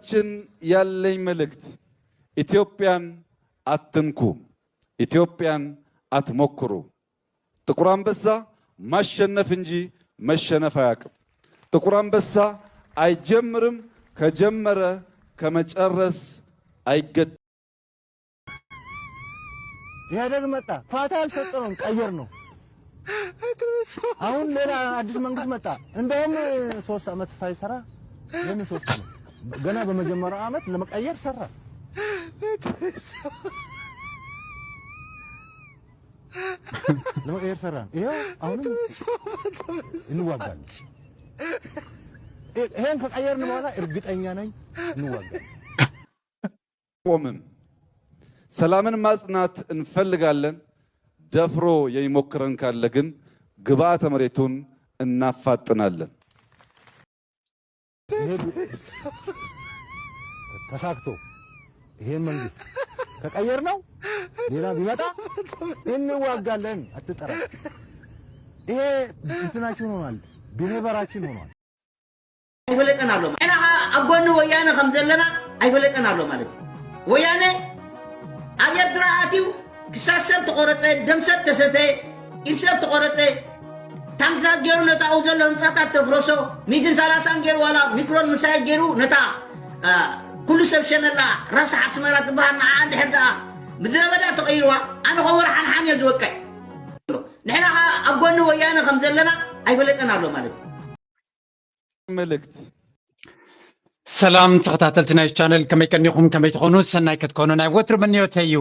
ችን ያለኝ መልእክት ኢትዮጵያን አትንኩ፣ ኢትዮጵያን አትሞክሩ። ጥቁር አንበሳ ማሸነፍ እንጂ መሸነፍ አያውቅም። ጥቁር አንበሳ አይጀምርም፣ ከጀመረ ከመጨረስ አይገታም። ኢህአዴግ መጣ፣ ፋታ አልሰጠነውም፣ ቀየርነው። አሁን ሌላ አዲስ መንግስት መጣ። እንደውም ሶስት አመት ሳይሰራ የምን ሶስት አመት ገና በመጀመሪያው አመት ለመቀየር ሰራ፣ ለመቀየር ሰራ። ይኸው አሁንም እንዋጋለን። ይሄን ከቀየርን በኋላ እርግጠኛ ነኝ እንዋጋለን። ቆምም ሰላምን ማጽናት እንፈልጋለን። ደፍሮ የሚሞክረን ካለ ግን ግብዓተ መሬቱን እናፋጥናለን። ይሄ ብ- ተሳክቶ ይሄን መንግስት ከቀየር ነው ሌላ ቢመጣ እንዋጋለን። አትጠራ። ይሄ እንትናችን ሆኗል፣ ቢሄቨራችን ሆኗል። ኣይፈለጠን ኣሎ። ንሕና ኸዓ ኣብ ጎኒ ወያነ ከም ዘለና ኣይፈለጠን ኣሎ ማለት እዩ። ወያነ ኣብ ኤርትራ ኣትዩ ክሳድ ሰብ ተቆረፀ፣ ደም ሰብ ተሰተ፣ ኢድ ሰብ ተቆረፀ፣ ታንክታት ገይሩ ነታ ኣብኡ ዘሎ ህንፃታት ተፍረሶ፣ ሚግን ሰላሳን ገይሩ ዋላ ሚክሮን ምሳይል ገይሩ ነታ አ፣ ኩሉ ሰብ ሸነላ ራስ ዓስመራ ትበሃል ንዓ እንድሕር ደኣ ምድረ በዳ ተቐይርዋ ኣነ ኸወር ሓንሓን እየ ዝወቅዕ። ንሕና ኸዓ ኣብ ጎኒ ወያነ ከም ዘለና ኣይፈለጠን ኣሎ ማለት እዩ። መልእክት ሰላም ተኸታተልቲ ናይ ቻነል፣ ከመይ ቀኒኹም? ከመይ ትኾኑ? ሰናይ ክትኮኑ ናይ ወትሩ ምንዮተይ እዩ።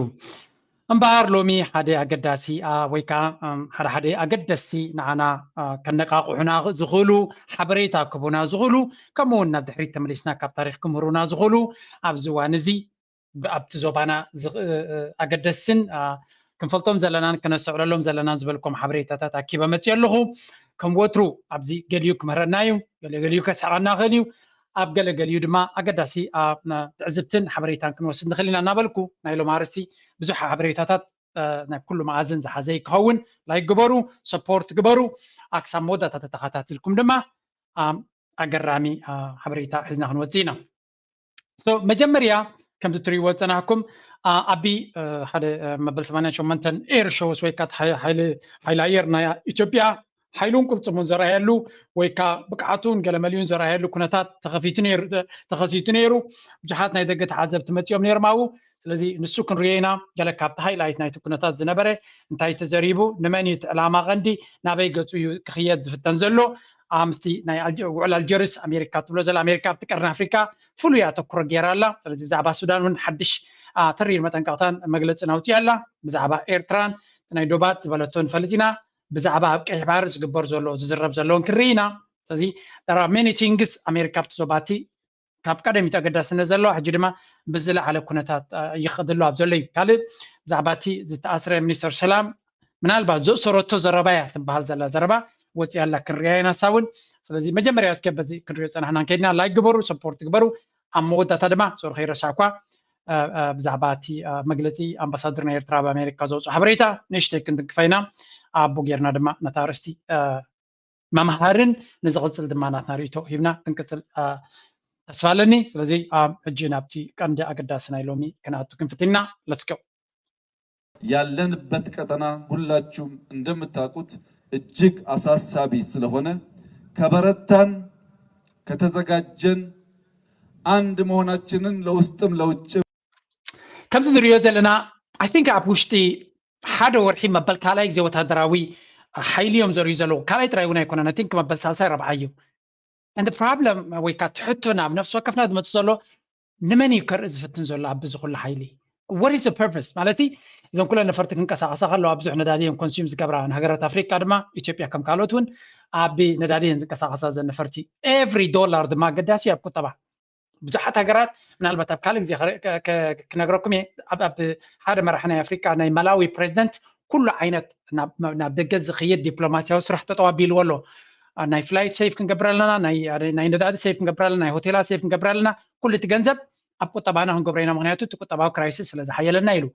እምበኣር ሎሚ ሓደ ኣገዳሲ ኣ፣ ወይ ከዓ እም፣ ሓደ ሓደ ኣገደስቲ ንዓና ኣ፣ ከነቃቕሑና ዝኽእሉ፣ ሓበሬታ ክህቡና ዝኽእሉ፣ ከምኡ እውን ናብ ድሕሪት ተመሊስና ካብ ታሪኽ ክምህሩና ዝኽእሉ ኣብዚ እዋን እዚ ብ- ኣብቲ ዞባና ዝኽ- እ- እ- ኣገደስትን ኣ፣ ክንፈልጦም ዘለናን ከነስተውዕለሎም ዘለናን ዝበልኩም ሓበሬታታት ኣኪበ መፅእ ኣለኹ። ከም ወትሩ ኣብዚ ገሊኡ ክምህረና እዩ፣ ገለ ገሊኡ ከስሕቐና ይኽእል እዩ፣ ኣብ ገለ ገሊኡ ድማ ኣገዳሲ ኣ፣ ና- ትዕዝብትን ሓበሬታን ክንወስድ ንኽእል ኢና እናበልኩ ናይ ሎም ኣርእስቲ ብዙሕ ሓበሬታታት እ፣ ናይ ኩሉ መኣዝን ዝሓዘ ክኸውን ላይክ ግበሩ፣ ሰፖርት ግበሩ። ኣክሳብ መወዳእታ ተተኸታቲልኩም ድማ ኣ፣ ኣገራሚ ኣ፣ ሓበሬታ ሒዝና ክንወፅእ ኢና። So መጀመርያ ከምዚ ትሪእዎ ዝፀናሕኩም ኣ፣ ኣቢ እ፣ ሓደ እ፣ መበል ሰማንያን ሸሞንተን ኤር ሾውስ ወይ ከዓ ሓይ- ሓይሊ ሓይሊ ኣየር ናይ ኢትዮጵያ ሓይሉን ቅልፅሙን ዘርኣየሉ ወይ ከዓ ብቅዓቱን ገለመሊኡን ዘርኣየሉ ኩነታት ተኸፊቱ ነይሩ ተ- ተኸሲቱ ነይሩ። ብዙሓት ናይ ደገ ተዓዘብቲ መፂኦም ነይሮም ኣብኡ። ስለዚ ንሱ ክንሪኦ ኢና። ገለ ካብቲ ሃይላይት ናይቲ ኩነታት ዝነበረ እንታይ ተዘሪቡ፣ ንመን እዩ እቲ ዕላማ ቀንዲ፣ ናበይ ገፁ እዩ ክኽየድ ዝፍተን ዘሎ፣ ኣ፣ ምስቲ ናይ ኣልጀ- ውዕል ኣልጀርስ ኣሜሪካ ትብሎ ዘላ ኣሜሪካ ኣብቲ ቀርኒ ኣፍሪካ ፍሉይ ኣተኩሮ ገይራ ኣላ። ስለዚ ብዛዕባ ሱዳን እውን ሓድሽ ኣ፣ ተሪር መጠንቀቕታን መግለፅን ኣውፅያ ኣላ። ብዛዕባ ኤርትራን ናይ ዶባት ዝበለቶ ንፈልጥ ኢና። ብዛዕባ ኣብ ቀይሕ ባሕሪ ዝግበር ዘሎ ዝዝረብ ዘሎ እውን ክንርኢ ኢና። ስለዚ there are many things ኣሜሪካ ኣብቲ ዞባቲ ካብ ቀደሚት ኣገዳስነት ዘለዋ ሕጂ ድማ ብዝለዓለ ኩነታት ኣ፣ ይኸደሉ ኣብ ዘሎ እዩ። ካልእ ብዛዕባ እቲ ዝተኣስረ ሚኒስተር ሰላም ምናልባት ዘእሰረቶ ዘረባ እያ ትበሃል ዘላ ዘረባ ወፂኣ ኣላ ክንሪኣ ኢና ንሳ እውን። ስለዚ መጀመርያ እስከ በዚ ክንሪኦ ዝፀናሕና ከይድና ላይክ ግበሩ፣ ሰፖርት ግበሩ። ኣብ መወዳእታ ድማ ሶሪ ከይረሳዕኳ ኣ፣ ኣ፣ ብዛዕባ እቲ ኣ፣ መግለፂ ኣምባሳደር ናይ ኤርትራ ኣብ ኣሜሪካ ዘውፅኦ ሓበሬታ ንእሽተይ ክንትንክፋ ኢና። ኣቦ ጌርና ድማ ነታ ኣርእስቲ ኣ፣ መምሃርን ንዝቕፅል ድማ ናትና ርእይቶ ሂብና ክንቅፅል ኣ፣ ተስፋ ኣለኒ። ስለዚ ኣ፣ ሕጂ ናብቲ ቀንዲ ኣገዳሲ ናይ ሎሚ ክንኣቱ ክንፍትን ኢና። ለትስ ጎ። ያለንበት ቀጠና ሁላችሁም እንደምታውቁት እጅግ አሳሳቢ ስለሆነ ከበረታን ከተዘጋጀን አንድ መሆናችንን ለውስጥም ለውጭም ከምዚ ንሪኦ ዘለና I think ኣብ ውሽጢ ሓደ ወርሒ መበል ካልኣይ ግዜ ወታደራዊ ሓይሊ እዮም ዘርእዩ ዘለዉ። ካልኣይ ጥራይ እውን ኣይኮነን፣ I think መበል ሳልሳይ ረብዓይ እዩ። And problem ወይ ከዓ ትሕቶ ናብ ነፍሲ ወከፍና ዝመፅእ ዘሎ ንመን እዩ ከርኢ ዝፍትን ዘሎ ኣብዚ ኩሉ ሓይሊ? What is the purpose? ማለት እዞም ኩለን ነፈርቲ ክንቀሳቐሳ ከለዋ ብዙሕ ነዳዲ እየን ኮንሱም ዝገብራ። ንሃገራት ኣፍሪቃ ድማ ኢትዮጵያ ከም ካልኦት እውን ኣብ ነዳዲ እየን ዝንቀሳቐሳ ዘን ነፈርቲ። Every dollar ድማ ኣገዳሲ እዩ ኣብ ቁጠባ። ብዙሓት ሃገራት ምናልባት ኣብ ካልእ ግዜ ክረ- ከ- ከ- ክነግረኩም እየ። ኣብ ኣብ ሓደ መራሒ ናይ ኣፍሪቃ ናይ ማላዊ ፕሬዚደንት ኩሉ ዓይነት ናብ ናብ ደገ ዝኽየድ ዲፕሎማሲያዊ ስራሕ ጠጠው ኣቢልዎ ኣሎ። ኣ፣ ናይ ፍላይት ሴፍ ክንገብር ኣለና፣ ናይ ናይ ነዳዲ ሴፍ ክንገብር ኣለና፣ ናይ ሆቴላት ሴፍ ክንገብር ኣለና። ኩሉ እቲ ገንዘብ ኣብ ቁጠባና ክንገብሮ ኢና፣ ምክንያቱ እቲ ቁጠባዊ ክራይሲስ ስለ ዝሓየለና ኢሉ።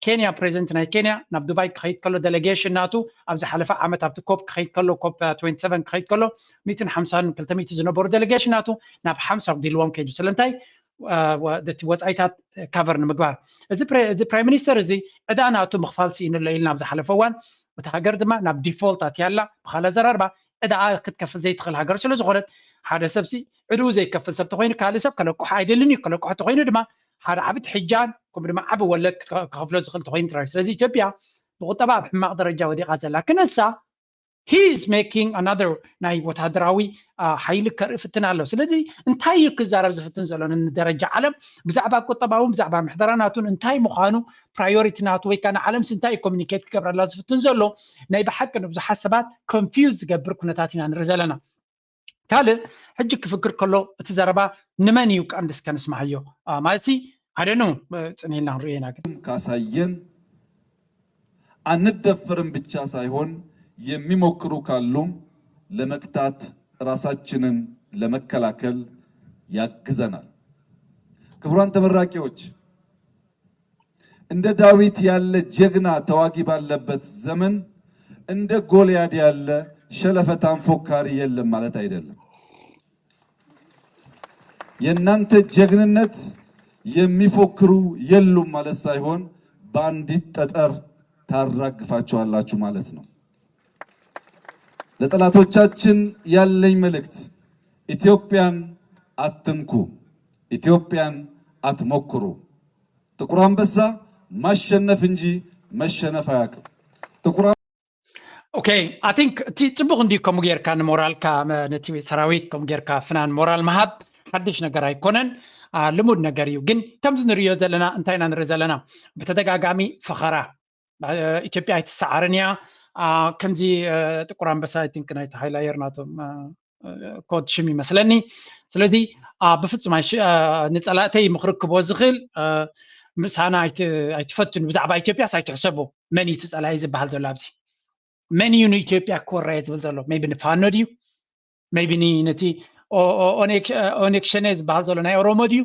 ኬንያ ፕሬዚደንት ናይ ኬንያ ናብ ዱባይ ክኸይድ ከሎ ዴሌጌሽን ናቱ ኣብ ዝሓለፈ ዓመት ኣብቲ ኮፕ ክኸይድ ከሎ ኮፕ ትዌንቲ ሰቨን ክኸይድ ከሎ ሚእትን ሓምሳን ክልተ ሚእቲ ዝነበሩ ዴሌጌሽን ናቱ ናብ ሓምሳ ኣጉዲልዎም ከይዱ። ስለምንታይ? ነቲ ወፃኢታት ካቨር ንምግባር። እዚ ፕራይም ሚኒስተር እዚ ዕዳ ናቱ ምኽፋል ስኢኑ ኣሎ ኢልና ኣብ ዝሓለፈ እዋን፣ እታ ሃገር ድማ ናብ ዲፎልት ኣትያ ኣላ። ብካልእ ኣዘራርባ ዕዳኣ ክትከፍል ዘይትኽእል ሃገር ስለ ዝኾነት፣ ሓደ ሰብሲ ዕድኡ ዘይከፍል ሰብ ተኾይኑ ካልእ ሰብ ከለቅሖ ኣይደልን እዩ። ከለቅሖ ተኾይኑ ድማ ሓደ ዓቢ ትሕጃን ከምኡ ድማ ዓቢ ወለድ ክኸፍሎ ዝኽእል ተኾይኑ ጥራይ። ስለዚ ኢትዮጵያ ብቁጠባ ኣብ ሕማቕ ደረጃ ወዲቓ ዘላ ክነሳ he is making another ናይ ወታደራዊ ሓይሊ ከርኢ ፍትን ኣሎ። ስለዚ እንታይ እዩ ክዛረብ ዝፍትን ዘሎ ንደረጃ ዓለም ብዛዕባ ቁጠባውን ብዛዕባ ምሕደራ ናቱን እንታይ ምዃኑ ፕራዮሪቲ ናቱ ወይ ከዓ ንዓለምስ እንታይ ኮሚኒኬት ክገብረላ ዝፍትን ዘሎ ናይ ብሓቂ ንብዙሓት ሰባት ኮንፊውዝ ዝገብር ኩነታት ኢና ንርኢ ዘለና። ካልእ ሕጂ ክፍክር ከሎ እቲ ዘረባ ንመን እዩ ቀንዲ እስከ ንስማዓዮ ማለት ሲ ኣደኑ ጽኒልና ንርእዮ ኢና ግን ካሳየን አንደፈርም ብቻ ሳይሆን የሚሞክሩ ካሉም ለመክታት ራሳችንን ለመከላከል ያግዘናል። ክቡራን ተመራቂዎች እንደ ዳዊት ያለ ጀግና ተዋጊ ባለበት ዘመን እንደ ጎልያድ ያለ ሸለፈታም ፎካሪ የለም ማለት አይደለም። የእናንተ ጀግንነት የሚፎክሩ የሉም ማለት ሳይሆን በአንዲት ጠጠር ታራግፋቸዋላችሁ ማለት ነው። ለጠላቶቻችን ያለኝ መልእክት ኢትዮጵያን አትንኩ፣ ኢትዮጵያን አትሞክሩ። ጥቁር አንበሳ ማሸነፍ እንጂ መሸነፍ አያውቅም። ጥቁር ኦኬ፣ I think እቲ ጽቡቕ እንዲ ከምኡ ጌርካ ንሞራልካ ነቲ ሰራዊት ከምኡ ጌርካ ፍናን ሞራል ምሃብ ሓድሽ ነገር ኣይኮነን፣ ልሙድ ነገር እዩ። ግን ከምዚ ንርእዮ ዘለና እንታይ ኢና ንርኢ ዘለና? ብተደጋጋሚ ፈኸራ ኢትዮጵያ ኣይትሰዓርን እያ። ከምዚ ጥቁር ኣንበሳ I think ናይቲ ሃይላየር ናቶም ኮድ ሽም ይመስለኒ። ስለዚ ብፍጹም ንጸላእተይ ምክርክቦ ዝኽእል ምሳና ኣይትፈትኑ፣ ብዛዕባ ኢትዮጵያስ ኣይትሕሰቡ። መን እዩ እቲ ጸላኢ ዝበሃል ዘሎ ኣብዚ? መን እዩ ንኢትዮጵያ ክወራየ ዝብል ዘሎ? ሜቢ ንፋኖ ድዩ? ሜቢ ነቲ ኦነግ ሸኔ ዝበሃል ዘሎ ናይ ኦሮሞ ድዩ?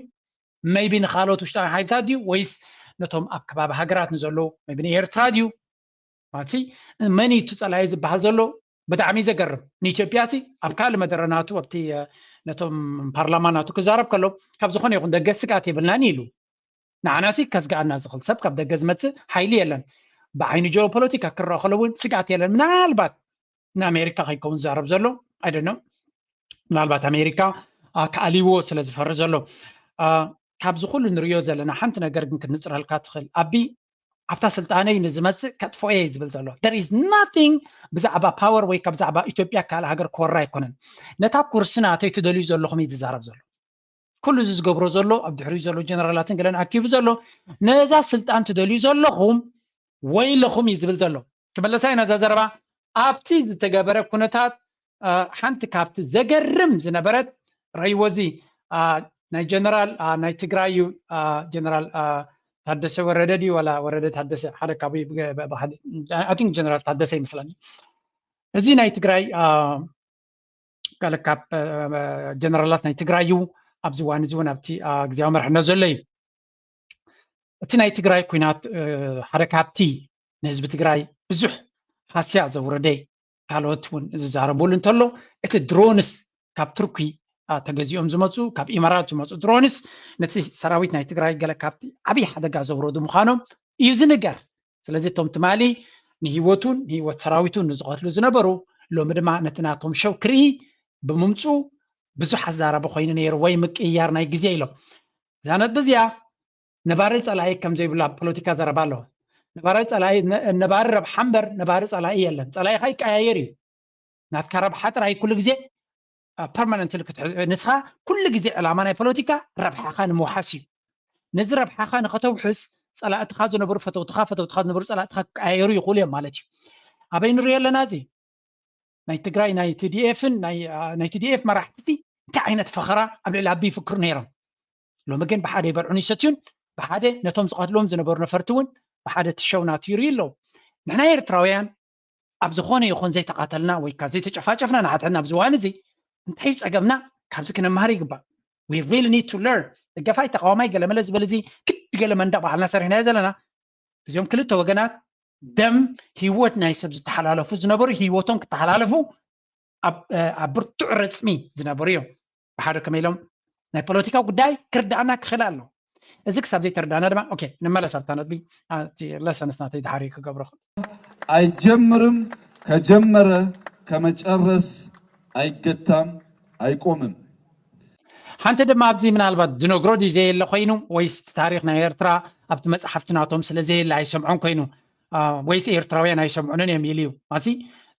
ሜቢ ንካልኦት ውሽጣዊ ሓይልታት ድዩ ወይስ ነቶም ኣብ ከባቢ ሃገራት ንዘለዉ ሜቢ ንኤርትራ ድዩ? ማለት መን እዩ እቲ ጸላኢ ዝበሃል ዘሎ? ብጣዕሚ ዘገርም። ንኢትዮጵያ ሲ ኣብ ካልእ መደረ ናቱ ኣብቲ ነቶም ፓርላማ ናቱ ክዛረብ ከሎ ካብ ዝኾነ ይኹን ደገ ስግኣት የብልናን ኢሉ። ንዓና ሲ ከስግኣና ዝኽእል ሰብ ካብ ደገ ዝመጽእ ሓይሊ የለን። ብዓይኒ ጂኦፖለቲካ ክረኣ ከሎ እውን ስግኣት የለን። ምናልባት ንኣሜሪካ ከይከውን ዝዛረብ ዘሎ I don't know ምናልባት ኣሜሪካ ክኣልይዎ ስለ ዝፈሪ ዘሎ። ካብዚ ኩሉ ንሪኦ ዘለና ሓንቲ ነገር ግን ክትንፅረልካ ትኽእል። ኣቢ ኣብታ ስልጣነይ ንዝመፅእ ከጥፍኦ እየ ዝብል ዘሎ። There is nothing ብዛዕባ ፓወር ወይ ካብ ብዛዕባ ኢትዮጵያ ካልእ ሃገር ክወራ ኣይኮነን። ነታ ኩርሲ ናተይ ትደልዩ ዘለኹም እዩ ዝዛረብ ዘሎ። ኩሉ እዚ ዝገብሮ ዘሎ ኣብ ድሕሪኡ ዘሎ ጀነራላትን ገለን ኣኪቡ ዘሎ ነዛ ስልጣን ትደልዩ ዘለኹም ወይለኹም እዩ ዝብል ዘሎ። ክመለሳ ኢና እዛ ዘረባ ኣብቲ ዝተገበረ ኩነታት ሓንቲ ካብቲ ዘገርም ዝነበረት ረይዎ እዚ ናይ ጀነራል ናይ ትግራይ እዩ ጀነራል ታደሰ ወረደ ድዩ ዋላ ወረደ ታደሰ ሓደ ካብ ጀነራል ታደሰ ይመስለኒ። እዚ ናይ ትግራይ ገለ ካብ ጀነራላት ናይ ትግራይ እዩ ኣብዚ እዋን እዚ እውን ኣብቲ ግዜያዊ መርሕነት ዘሎ እዩ። እቲ ናይ ትግራይ ኩናት ሓደ ካብቲ ንህዝቢ ትግራይ ብዙሕ ሃስያ ዘውረደ ካልኦት እውን ዝዛረቡሉ እንተሎ እቲ ድሮንስ ካብ ቱርኪ ተገዚኦም ዝመፁ ካብ ኢማራት ዝመፁ ድሮንስ ነቲ ሰራዊት ናይ ትግራይ ገለ ካብቲ ዓብዪ ሓደጋ ዘውረዱ ምዃኖም እዩ ዝንገር። ስለዚ እቶም ትማሊ ንህይወቱን ንህይወት ሰራዊቱን ንዝቐትሉ ዝነበሩ ሎሚ ድማ ነቲ ናቶም ሸው ክርኢ ብምምፁ ብዙሕ ኣዛራቢ ኮይኑ ነይሩ ወይ ምቅይያር ናይ ግዜ ኢሎም። እዛ ነጥቢ እዚኣ ነባሪ ፀላኢ ከም ዘይብሉ ኣብ ፖለቲካ ዘረባ ኣለዎ። ነባሪ ፀላኢ ነባሪ ረብሓ እምበር ነባሪ ፀላኢ የለን። ፀላኢኻ ይቀያየር እዩ። ናትካ ረብሓ ጥራይ ኩሉ ግዜ ፐርማነንት ንስኻ ኩሉ ግዜ ዕላማ ናይ ፖለቲካ ረብሓኻ ንምውሓስ እዩ። ነዚ ረብሓኻ ንኸተውሕስ ፀላእትኻ ዝነበሩ ፈተውትኻ ፈተውትኻ ዝነበሩ ፀላእትኻ ክቀያየሩ ይኽእሉ እዮም ማለት እዩ። ኣበይ ንሪኦ ኣለና እዚ ናይ ትግራይ ናይ ቲዲኤፍን ናይ ቲዲኤፍ መራሕቲ እንታይ ዓይነት ፈኸራ ኣብ ልዕሊ ኣቢ ይፍክሩ ነይሮም። ሎሚ ግን ብሓደ ይበልዑን ይሰትዩን ብሓደ ነቶም ዝቐትልዎም ዝነበሩ ነፈርቲ እውን ብሓደ ትሸው ናቱ ይርኢ ኣለዉ። ንሕና ኤርትራውያን ኣብ ዝኾነ ይኹን ዘይተቓተልና ወይ ከዓ ዘይተጨፋጨፍና ንሓድሕድና ኣብዚ እዋን እዚ እንታይ እዩ ፀገምና? ካብዚ ክነምሃር ይግባእ። We really need to learn። ደገፋይ ተቃዋማይ ገለመለ ዝበል እዚ ክዲ ገለመ እንዳበዓልና ሰሪሕናዮ ዘለና እዚኦም ክልተ ወገናት ደም ህይወት ናይ ሰብ ዝተሓላለፉ ዝነበሩ ህይወቶም ክተሓላለፉ ኣብ ብርቱዕ ረፅሚ ዝነበሩ እዮም። ብሓደ ከመይ ኢሎም ናይ ፖለቲካ ጉዳይ ክርዳእና ክኽእል ኣሎ። እዚ ክሳብ ዘይተረዳእና ድማ ኦኬ፣ ንመለስ ኣብታ ነጥቢ። ለሰንስ ናተይ ድሓር ክገብሮ። ኣይጀምርም፣ ከጀመረ ከመጨረስ ኣይገታም፣ ኣይቆምም። ሓንቲ ድማ ኣብዚ ምናልባት ዝነግሮ ድዩ ዘየለ ኮይኑ፣ ወይስ እቲ ታሪኽ ናይ ኤርትራ ኣብቲ መፅሓፍቲ ናቶም ስለ ዘየለ ኣይሰምዖን ኮይኑ፣ ወይስ ኤርትራውያን ኣይሰምዑንን እዮም ኢሉ እዩ። ማሲ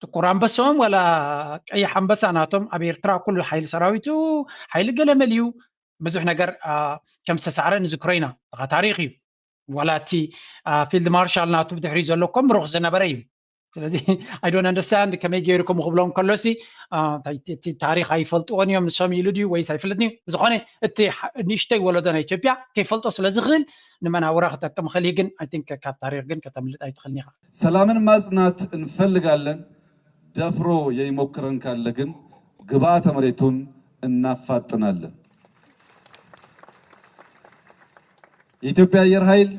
ጥቁር ኣንበሳኦም ዋላ ቀይሕ ኣንበሳ ናቶም ኣብ ኤርትራ ኩሉ ሓይሊ ሰራዊቱ ሓይሊ ገለመል እዩ። ብዙሕ ነገር ከም ዝተሳዕረ ንዝክሮ ኢና። ታሪኽ እዩ። ዋላ እቲ ፊልድ ማርሻል ናቱ ብድሕሪ ዘሎ እኮ ምሩኽ ዝነበረ እዩ። ስለዚ I don't understand ከመይ ገይሩ ከምኡ ክብሎም ከሎሲ፣ እቲ ታሪኽ ኣይፈልጥዎን እዮም ንሶም ኢሉ ድዩ ወይስ ኣይፍልጥን እዩ? ብዝኾነ እቲ ንእሽተይ ወለዶ ናይ ኢትዮጵያ ከይፈልጦ ስለ ዝኽእል ንመናውራ ክጠቅም ይኽእል እዩ። ግን I think ካብ ታሪኽ ግን ከተምልጥ ኣይትኽእልን ኢኻ። ሰላምን ማጽናት እንፈልጋለን። ደፍሮ የሚሞክረን ካለ ግን ግብዓተ መሬቱን እናፋጥናለን። የኢትዮጵያ አየር ኃይል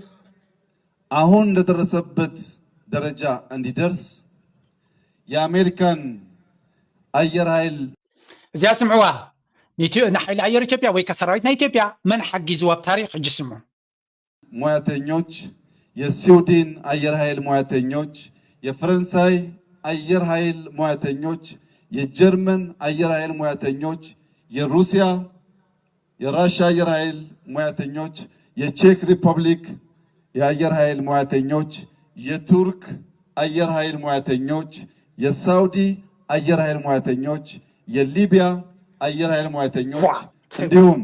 አሁን ለደረሰበት ደረጃ እንዲደርስ የአሜሪካን አየር ኃይል እዚኣ ስምዕዋ። ንሓይሊ ኣየር ኢትዮጵያ ወይ ከሰራዊት ናይ ኢትዮጵያ መን ሓጊዝዎ ኣብ ታሪክ ሕጂ ስምዑ። ሙያተኞች፣ የስዊድን አየር ኃይል ሙያተኞች፣ የፈረንሳይ አየር ኃይል ሙያተኞች፣ የጀርመን አየር ኃይል ሙያተኞች፣ የሩሲያ የራሻ አየር ኃይል ሙያተኞች፣ የቼክ ሪፐብሊክ የአየር ኃይል ሙያተኞች፣ የቱርክ አየር ኃይል ሙያተኞች፣ የሳውዲ አየር ኃይል ሙያተኞች፣ የሊቢያ አየር ኃይል ሙያተኞች እንዲሁም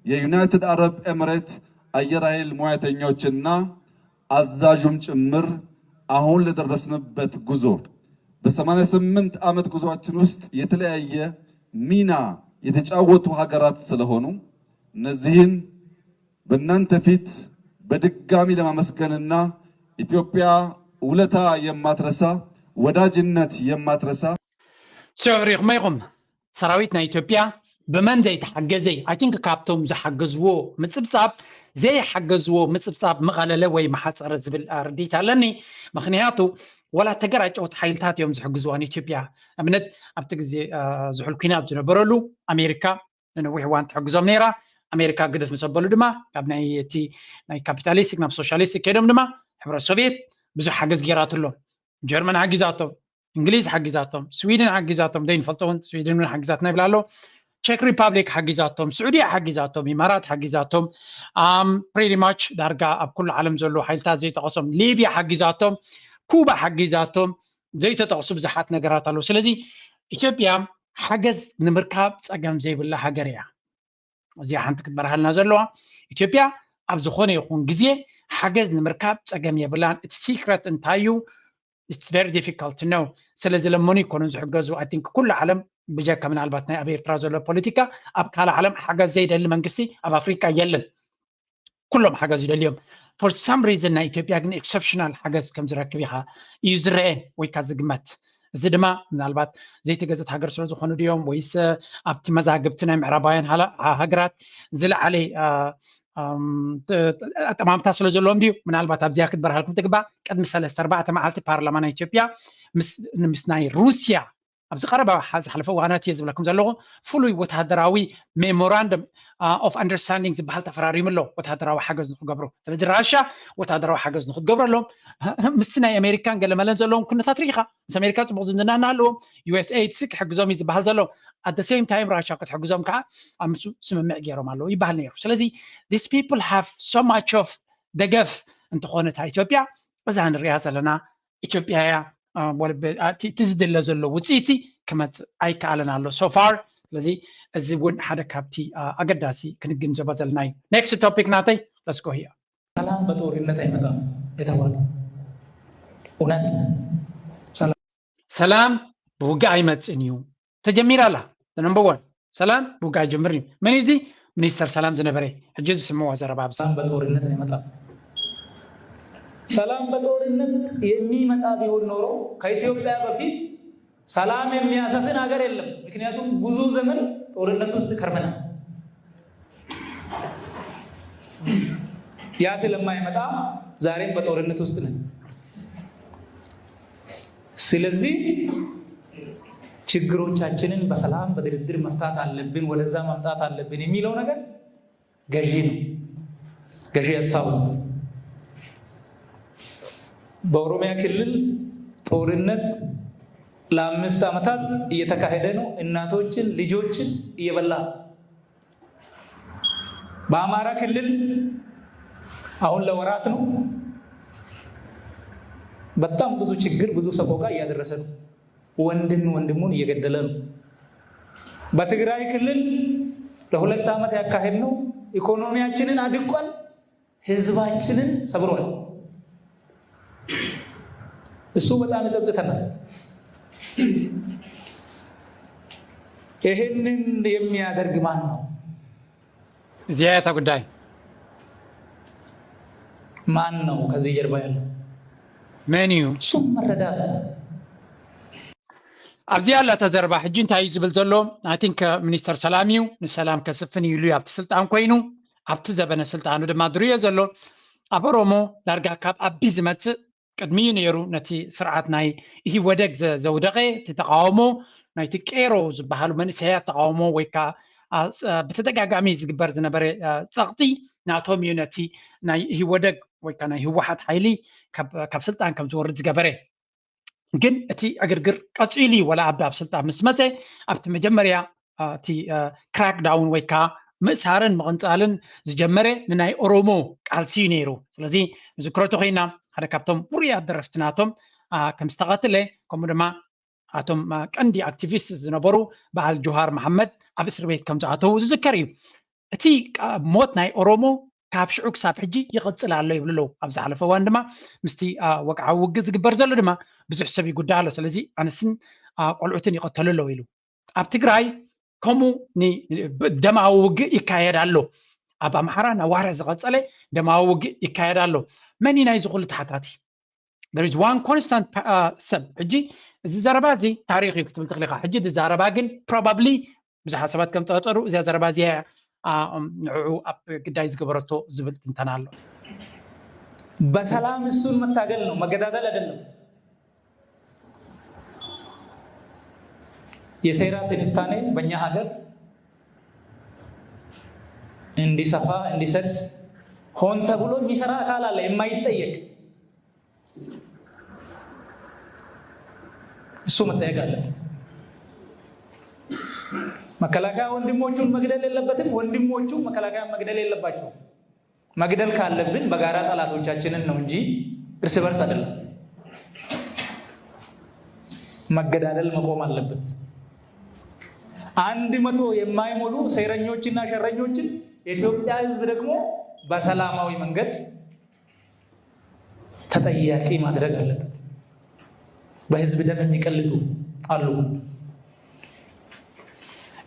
የዩናይትድ አረብ ኤምሬት አየር ኃይል ሙያተኞችና አዛዡም ጭምር አሁን ለደረስንበት ጉዞ በሰማንያ ስምንት ዓመት ጉዞአችን ውስጥ የተለያየ ሚና የተጫወቱ ሀገራት ስለሆኑ እነዚህን በእናንተ ፊት በድጋሚ ለማመስገንና ኢትዮጵያ ውለታ የማትረሳ ወዳጅነት የማትረሳ ሶሪ ከመይኹም ሰራዊት ናይ ኢትዮጵያ ብመን ዘይተሓገዘ? I think ካብቶም ዝሓገዝዎ ምፅብፃብ ዘይሓገዝዎ ምፅብፃብ መቐለለ ወይ መሓፀረ ዝብል ርድኢት ኣለኒ። ምክንያቱ ወላ ተገራጨውቲ ሓይልታት እዮም ዝሕግዝዋ ንኢትዮጵያ። ኣብነት ኣብቲ ግዜ ዝሑል ኩናት ዝነበረሉ ኣሜሪካ ንነዊሕ እዋን ትሕግዞም ነይራ። ኣሜሪካ ግድፍ ምስ ኣበሉ ድማ ካብ ናይ እቲ ናይ ካፒታሊስቲክ ናብ ሶሻሊስቲክ ከይዶም ድማ ሕብረት ሶቪየት ብዙሕ ሓገዝ ገይራትሎም። ጀርመን ሓጊዛቶም፣ እንግሊዝ ሓጊዛቶም፣ ስዊድን ሓጊዛቶም፣ ዘይንፈልጦ እውን ስዊድን እውን ሓጊዛትና ይብላ ኣሎ። ቼክ ሪፓብሊክ ሓጊዛቶም፣ ስዑድያ ሓጊዛቶም፣ ኢማራት ሓጊዛቶም። ፕሪቲ ማች ዳርጋ ኣብ ኩሉ ዓለም ዘለዉ ሓይልታት ዘይጠቐሶም፣ ሊብያ ሓጊዛቶም፣ ኩባ ሓጊዛቶም፣ ዘይተጠቕሱ ብዙሓት ነገራት ኣለዉ። ስለዚ ኢትዮጵያ ሓገዝ ንምርካብ ፀገም ዘይብላ ሃገር እያ። እዚኣ ሓንቲ ክትበርሃልና ዘለዋ። ኢትዮጵያ ኣብ ዝኾነ ይኹን ግዜ ሓገዝ ንምርካብ ፀገም የብላን። እቲ ሲክረት እንታይ እዩ? It's very difficult to know። ስለ ዝለመኑ ይኮኑን ዝሕገዙ። I think ኩሉ ዓለም ብጀካ ምናልባት ናይ ኣብ ኤርትራ ዘሎ ፖለቲካ ኣብ ካልእ ዓለም ሓገዝ ዘይደሊ መንግስቲ ኣብ ኣፍሪቃ የለን። ኩሎም ሓገዝ ይደልዮም። For some reason ናይ ኢትዮጵያ ግን ኤክሰፕሽናል ሓገዝ ከም ዝረክብ ኢኻ እዩ ዝረአ ወይ ካ ዝግመት። እዚ ድማ ምናልባት ዘይተገዘት ሃገር ስለ ዝኾኑ ድዮም ወይስ ኣብቲ መዛግብቲ ናይ ምዕራባውያን ሃገራት ዝለዓለ ኣጠማምታ ስለ ዘለዎም ድዩ? ምናልባት ኣብዚኣ ክትበርሃልኩም ትግባእ። ቅድሚ ሰለስተ ኣርባዕተ መዓልቲ ፓርላማ ናይ ኢትዮጵያ ምስ ናይ ሩስያ ኣብዚ ቀረባ ዝሓለፈ እዋናት እየ ዝብለኩም ዘለኹ ፍሉይ ወታደራዊ memorandum of understanding ዝበሃል ተፈራሪሙ ኣሎ ወታደራዊ ሓገዝ ንክገብሩ። ስለዚ ራሻ ወታደራዊ ሓገዝ ንክትገብረሎም ምስቲ ናይ ኣሜሪካን ገለመለን ዘለዎም ኩነታት ርኢኻ። ምስ ኣሜሪካ ፅቡቅ ዝምድና እናሃለዎም ዩኤስኤይድ ሲ ክሕግዞም እዩ ዝበሃል ዘሎ። At the same time ራሻ ክትሕግዞም ከዓ ኣብ ምስ ስምምዕ ገይሮም ኣለዉ ይበሃል ነይሩ። ስለዚ these people have so much of ደገፍ እንተኾነ እታ ኢትዮጵያ እዛ ንሪኣ ዘለና ኢትዮጵያ እያ። እቲ ዝድለ ዘሎ ውፅኢቲ ክመፅእ ኣይከኣለን ኣሎ so far። ስለዚ እዚ እውን ሓደ ካብቲ ኣገዳሲ ክንግንዘቦ ዘለና እዩ። Next topic ናተይ let's go here። ሰላም በጦርነት አይመጣም የተባለው እውነት ነው። ሰላም ብውግእ ኣይመፅእን እዩ። ተጀሚራ ኣላ። Number one ሰላም ብውግእ ኣይጀምርን እዩ። መን እዩ እዚ? ሚኒስተር ሰላም ዝነበረ። ሕጂ ዝስምዋ ዘረባ ኣብዚ ሰላም በጦርነት አይመጣም። ሰላም በጦርነት የሚመጣ ቢሆን ኖሮ ከኢትዮጵያ በፊት ሰላም የሚያሰፍን ሀገር የለም። ምክንያቱም ብዙ ዘመን ጦርነት ውስጥ ከርመናል። ያ ስለማይመጣ ዛሬም በጦርነት ውስጥ ነን። ስለዚህ ችግሮቻችንን በሰላም በድርድር መፍታት አለብን፣ ወደዛ መምጣት አለብን የሚለው ነገር ገዢ ነው፣ ገዢ ሀሳብ ነው። በኦሮሚያ ክልል ጦርነት ለአምስት ዓመታት እየተካሄደ ነው። እናቶችን ልጆችን እየበላ ነው። በአማራ ክልል አሁን ለወራት ነው በጣም ብዙ ችግር ብዙ ሰቆቃ እያደረሰ ነው። ወንድም ወንድሙን እየገደለ ነው። በትግራይ ክልል ለሁለት ዓመት ያካሄድነው ኢኮኖሚያችንን አድቋል፣ ህዝባችንን ሰብሯል። እሱ በጣም ይጸጽተናል። ይሄንን የሚያደርግ ማን ነው? እዚኣ እያ እታ ጉዳይ። ማን ነው ከዚህ ጀርባ ያለው? መን እዩ? እሱም መረዳት ነው። ኣብዚኣ ኣላ እታ ዘረባ። ሕጂ እንታይ እዩ ዝብል ዘሎ? I think ሚኒስተር ሰላም እዩ፣ ንሰላም ከስፍን እዩ ኢሉ እዩ ኣብቲ ስልጣን ኮይኑ፣ ኣብቲ ዘበነ ስልጣኑ ድማ ድርዮ ዘሎ። ኣብ ኦሮሞ ዳርጋ ካብ ኣቢ ዝመጽእ ቅድሚኡ ነይሩ ነቲ ስርዓት ናይ ኢህወደግ ዘ- ዘውደቐ እቲ ተቃውሞ ናይቲ ቄሮ ዝበሃሉ መንእሰያት ተቃውሞ ወይ ከዓ አ- አ- ብተደጋጋሚ ዝግበር ዝነበረ አ፣ ጸቕጢ ናቶም እዩ ነቲ ናይ ኢህወደግ ወይ ከዓ ናይ ህወሓት ሓይሊ ካብ ካብ ስልጣን ከም ዝወርድ ዝገበረ። ግን እቲ ዕግርግር ቀፂሉ እዩ። ወላ ኣብ ኣብ ስልጣን ምስ መፀ ኣብቲ መጀመርያ አ፣ እቲ ክራክዳውን ወይ ከዓ ምእሳርን ምቕንፃልን ዝጀመረ ንናይ ኦሮሞ ቃልሲ እዩ ነይሩ። ስለዚ ንዝክረቱ ኮይና ሓደ ካብቶም ውሩያት ደረፍቲ ናቶም አ፣ ከም ዝተቐትለ ከምኡ ድማ ኣቶም አ፣ ቀንዲ ኣክቲቪስት ዝነበሩ በዓል ጆሃር መሓመድ ኣብ እስር ቤት ከም ዝኣተዉ ዝዝከር እዩ። እቲ ቃ- ሞት ናይ ኦሮሞ ካብ ሽዑ ክሳብ ሕጂ ይቕፅል ኣሎ ይብሉ ኣለዉ። ኣብ ዝሓለፈ እዋን ድማ ምስቲ አ፣ ወግዓዊ ውግእ ዝግበር ዘሎ ድማ ብዙሕ ሰብ ይጉዳ ኣሎ። ስለዚ ኣንስትን አ፣ ቆልዑትን ይቐተሉ ኣለዉ ኢሉ። ኣብ ትግራይ ከምኡ ን- ብ- ደማዊ ውግእ ይካየድ ኣሎ። ኣብ ኣምሓራ ናዋረ ዝቐፀለ ደማዊ ውግእ ይካየድ ኣሎ። መን እዩ ናይዚ ኩሉ ተሓታቲ? There is one constant ፓ- አ፣ ሰብ። ሕጂ እዚ ዘረባ እዚ ታሪክ እዩ ክትብል ትኽእል ኢኻ። ሕጂ እዚ ዘረባ ግን probably ብዙሓት ሰባት ከም ጠጠሩ እዚኣ ዘረባ እዚኣ አ፣ እም፣ ንዕኡ ኣብ ግዳይ ዝገበረቶ ዝብል ትንተና ኣሎ። በሰላም እሱን መታገል ነው፣ መገዳደል አይደለም። የሴራ ትንታኔ በእኛ ሀገር እንዲሰፋ እንዲሰርጽ ሆን ተብሎ የሚሰራ አካል አለ የማይጠየቅ። እሱ መጠየቅ አለበት። መከላከያ ወንድሞቹን መግደል የለበትም፣ ወንድሞቹ መከላከያ መግደል የለባቸውም። መግደል ካለብን በጋራ ጠላቶቻችንን ነው እንጂ እርስ በርስ አይደለም። መገዳደል መቆም አለበት። አንድ መቶ የማይሞሉ ሴረኞችና ሸረኞችን የኢትዮጵያ ሕዝብ ደግሞ በሰላማዊ መንገድ ተጠያቂ ማድረግ አለበት። በሕዝብ ደም የሚቀልዱ አሉ።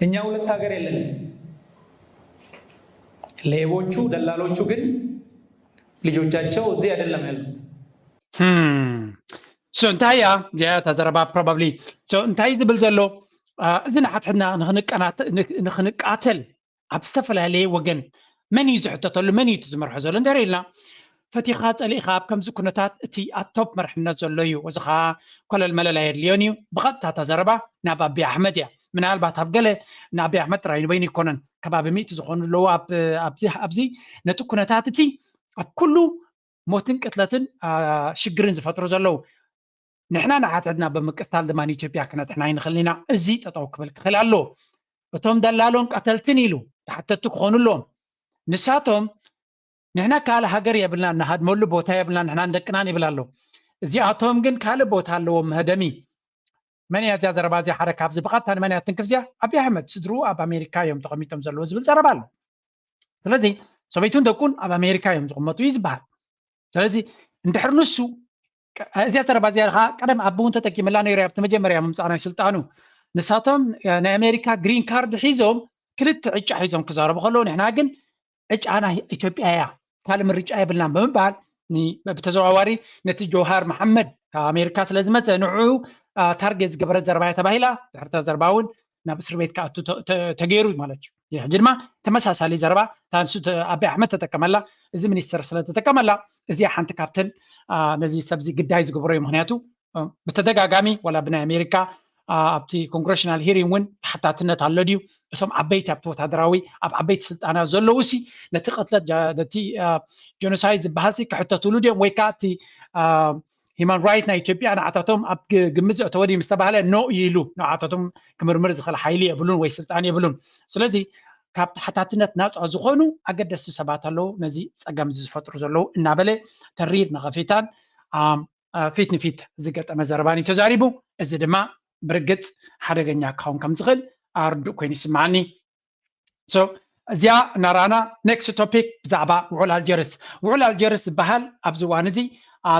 እኛ ሁለት ሀገር የለንም። ሌቦቹ ደላሎቹ ግን ልጆቻቸው እዚህ አይደለም ያሉት። Hmm. So እንታይ እያ እዚኣ እታ ዘረባ? Probably so እንታይ ዝብል ዘሎ? አ፣ እዚ ንሓትሕትና ንኽንቀናተ- ንኽ- ንኽንቃተል ኣብ ዝተፈላለየ ወገን መን እዩ ዝሕተተሉ፣ መን እዩ እቲ ዝመርሖ ዘሎ እንድሕር ኢልና፣ ፈቲኻ ጸሊእኻ ኣብ ከምዚ ኩነታት እቲ ኣብ ቶፕ መርሕነት ዘሎ እዩ። እዚ ኸዓ ኮለል መለል ኣየድልዮን እዩ። ብቐጥታ እታ ዘረባ ናብ ኣቢ ኣሕመድ እያ። ምናልባት ኣብ ገለ ንኣቢ ኣሕመድ ጥራይ ንበይኑ ይኮነን፣ ከባቢ ሚእቲ ዝኾኑ ኣለዉ ኣብ- ኣብዚ ኣብዚ ነቲ ኩነታት እቲ ኣብ ኩሉ ሞትን ቅትለትን አ፣ ሽግርን ዝፈጥሩ ዘለዉ። ንሕና ንሓትሕትና ብምቅታል ድማ ንኢትዮጵያ ክነጥሕና ኣይንኽእልን ኢና። እዚ ጠጠው ክብል ክኽእል ኣለዎ። እቶም ደላሎን ቀተልትን ኢሉ ተሓተትቲ ክኾኑ ኣለዎም። ንሳቶም ንሕና ካልእ ሃገር የብልናን፣ ንሃድመሉ ቦታ የብልናን፣ ንሕናን ደቅናን ይብል ኣሎ። እዚኣቶም ግን ካልእ ቦታ ኣለዎም መህደሚ። መን እያ እዚኣ ዘረባ እዚኣ? ሓደ ካብዚ ብቐጥታ ንመን እያ ትንክፍ እዚኣ? ኣቢ ኣሕመድ። ስድርኡ ኣብ ኣሜሪካ እዮም ተቐሚጦም ዘለዉ ዝብል ዘረባ ኣሎ። ስለዚ ሰበይቱን ደቁን ኣብ ኣሜሪካ እዮም ዝቕመጡ እዩ ዝበሃል። ስለዚ እንድሕር ንሱ ቅ- እዚኣ ዘረባ እዚኣ ከዓ ቀደም ኣቢ እውን ተጠቂምላ ነይሩ ኣብቲ መጀመርያ ምምፃእ ናይ ስልጣኑ። ንሳቶም እ፣ ናይ ኣሜሪካ ግሪን ካርድ ሒዞም ክልተ ዕጫ ሒዞም ክዛረቡ ከለዉ ንሕና ግን ዕጫና ኢትዮጵያ እያ፣ ካልእ ምርጫ የብልናን ብምባል ኒ- ብተዘዋዋሪ ነቲ ጆሃር መሓመድ ካብ ኣሜሪካ ስለ ዝመፀ ንዕኡ አ፣ ታርጌት ዝገበረት ዘረባ እያ ተባሂላ። ድሕሪ እታ ዘረባ እውን ናብ እስር ቤት ክኣቱ ተ- ተ- ተገይሩ ማለት እዩ። ሕጂ ድማ ተመሳሳሊ ዘረባ እታ ንሱ ተ- ኣቢ ኣሕመድ ተጠቀመላ፣ እዚ ሚኒስትር ስለ ተጠቀመላ እዚኣ ሓንቲ ካብተን አ፣ ነዚ ሰብዚ ግዳይ ዝገብሮ እዩ። ምክንያቱ አ፣ ብተደጋጋሚ ዋላ ብናይ ኣሜሪካ ኣብቲ ኮንግረሽናል ሂሪንግ እውን ተሓታትነት ኣሎ ድዩ? እቶም ዓበይቲ ኣብቲ ወታደራዊ ኣብ ዓበይቲ ስልጣናት ዘለዉ ሲ ነቲ ቅትለት ነቲ ጀኖሳይድ ዝበሃል ሲ ክሕተትሉ ድዮም ወይ ከዓ እቲ ሂማን ራይት ናይ ኢትዮጵያ ንዓታቶም ኣብ ግምት ዘእተወ ድዩ ምስ ተባህለ ኖ ኢሉ ንዓታቶም ክምርምር ዝኽእል ሓይሊ የብሉን ወይ ስልጣን የብሉን። ስለዚ ካብ ተሓታትነት ናፃ ዝኾኑ ኣገደስቲ ሰባት ኣለዉ ነዚ ፀገም እዚ ዝፈጥሩ ዘለዉ እናበለ ተሪር ነቐፌታን ፊት ንፊት ዝገጠመ ዘረባን እዩ ተዛሪቡ። እዚ ድማ ብርግፅ ሓደገኛ ክኸውን ከም ዝኽእል ኣርዱእ ኮይኑ ይስምዓኒ። እዚኣ እናረኣና ኔክስት ቶፒክ ብዛዕባ ውዕል ኣልጀርስ። ውዕል ኣልጀርስ ዝበሃል ኣብዚ እዋን እዚ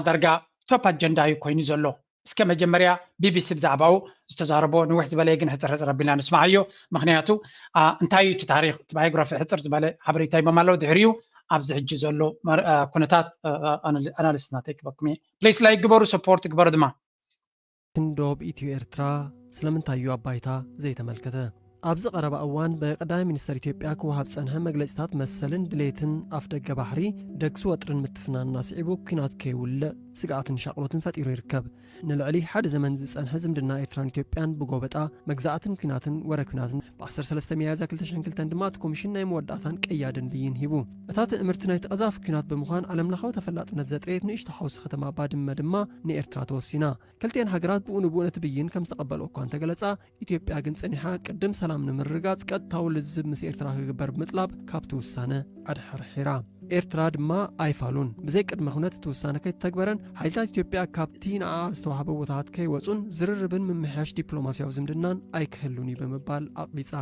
ዳርጋ ቶፕ ኣጀንዳ እዩ ኮይኑ ዘሎ። እስከ መጀመርያ ቢቢሲ ብዛዕባኡ ዝተዛረቦ ንውሕ ዝበለ ግን ሕፅር ሕፅር ኣቢልና ንስማዓዮ። ምክንያቱ እንታይ እዩ እቲ ታሪክ እቲ ባዮግራፊ ሕፅር ዝበለ ሓበሬታ ይቦም ኣለዉ። ድሕሪኡ ኣብዚ ሕጂ ዘሎ ኩነታት ኣናሊስት ናተይ ክበኩም እየ። ፕሊስ ላይክ ግበሩ፣ ሰፖርት ግበሩ ድማ። ክንዶብ ኢትዮ ኤርትራ ስለምንታይ እዩ ኣብ ባይታ ዘይተመልከተ? ኣብዚ ቀረባ እዋን ብቀዳማይ ሚኒስተር ኢትዮጵያ ክወሃብ ዝጸንሐ መግለጺታት መሰልን ድሌትን ኣፍደገ ባሕሪ፣ ደግሲ ወጥርን ምትፍናንን ኣስዒቡ ኲናት ከይውልዕ ስግኣትን ሻቕሎትን ፈጢሩ ይርከብ። ንልዕሊ ሓደ ዘመን ዝጸንሐ ዝምድና ኤርትራን ኢትዮጵያን ብጎበጣ መግዛእትን ኲናትን ወረ ኲናትን ብ13 ሚያዝያ ክልተ ሽሕን ክልተን ድማ እቲ ኮሚሽን ናይ መወዳእታን ቀያድን ብይን ሂቡ። እታ ትእምርቲ ናይቲ ቀዛፊ ኲናት ብምዃን ዓለምለኻዊ ተፈላጥነት ዘጥረየት ንእሽቶ ሓውሲ ከተማ ባድመ ድማ ንኤርትራ ተወሲና። ክልቲኤን ሃገራት ብኡ ንብኡ ነቲ ብይን ከም ዝተቐበልኦ እኳ እንተገለጻ፣ ኢትዮጵያ ግን ጸኒሓ ቅድም ሰላም ንምርግጋጽ ቀጥታዊ ልዝብ ምስ ኤርትራ ክግበር ብምጥላብ ካብቲ ውሳነ ኣድሕርሒራ። ኤርትራ ድማ ኣይፋሉን። ብዘይ ቅድመ ኩነት እቲ ውሳነ ከይተተግበረን ሓይልታት ኢትዮጵያ ካብቲ ንዓኣ ዝተዋህበ ቦታታት ከይወጹን ዝርርብን ምምሕያሽ ዲፕሎማስያዊ ዝምድናን ኣይክህሉን እዩ ብምባል ኣቕቢጻ።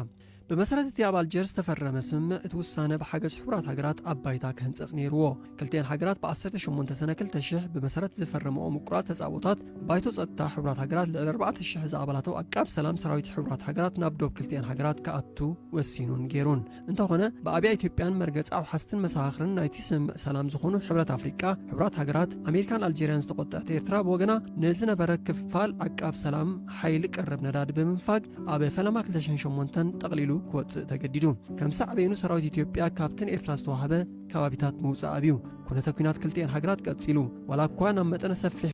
ብመሰረት እቲ ኣብ ኣልጀርስ ዝተፈረመ ስምምዕ፣ እቲ ውሳነ ብሓገዝ ሕቡራት ሃገራት ኣብ ባይታ ክህንጸጽ ነይርዎ። ክልቲኤን ሃገራት ብ18 ሰነ ክልተ ሽሕ ብመሰረት ዝፈረመኦ ምቁራት ተጻብኦታት፣ ባይቶ ጸጥታ ሕቡራት ሃገራት ልዕሊ ኣርባዕተ ሽሕ ዝኣባላቱ ኣቃብ ሰላም ሰራዊት ሕቡራት ሃገራት ናብ ዶብ ክልቲኤን ሃገራት ክኣቱ ወሲኑን ገይሩን። እንተኾነ፣ ብኣብያ ኢትዮጵያን መርገጺ ኣውሓስትን መሰኻኽርን ናይቲ ስምምዕ ሰላም ዝኾኑ ሕብረት ኣፍሪቃ፣ ሕቡራት ሃገራት፣ ኣሜሪካን ኣልጀርያን ዝተቖጠዐት ኤርትራ ብወገና፣ ንዝነበረ ክፋል ዓቃብ ሰላም ሓይሊ ቀረብ ነዳዲ ብምንፋግ፣ ኣብ ፈለማ ክልተ ሽሕን ሸሞንተን ጠቕሊሉ ክወጽእ ተገዲዱ። ከም ሳዕቤኑ ሰራዊት ኢትዮጵያ ካብቲ ንኤርትራ ዝተዋህበ ከባቢታት ምውጻእ ኣብዩ። ኩነተ ኲናት ክልቲኤን ሃገራት ቀጺሉ። ዋላ እኳ ናብ መጠነ ሰፊሕ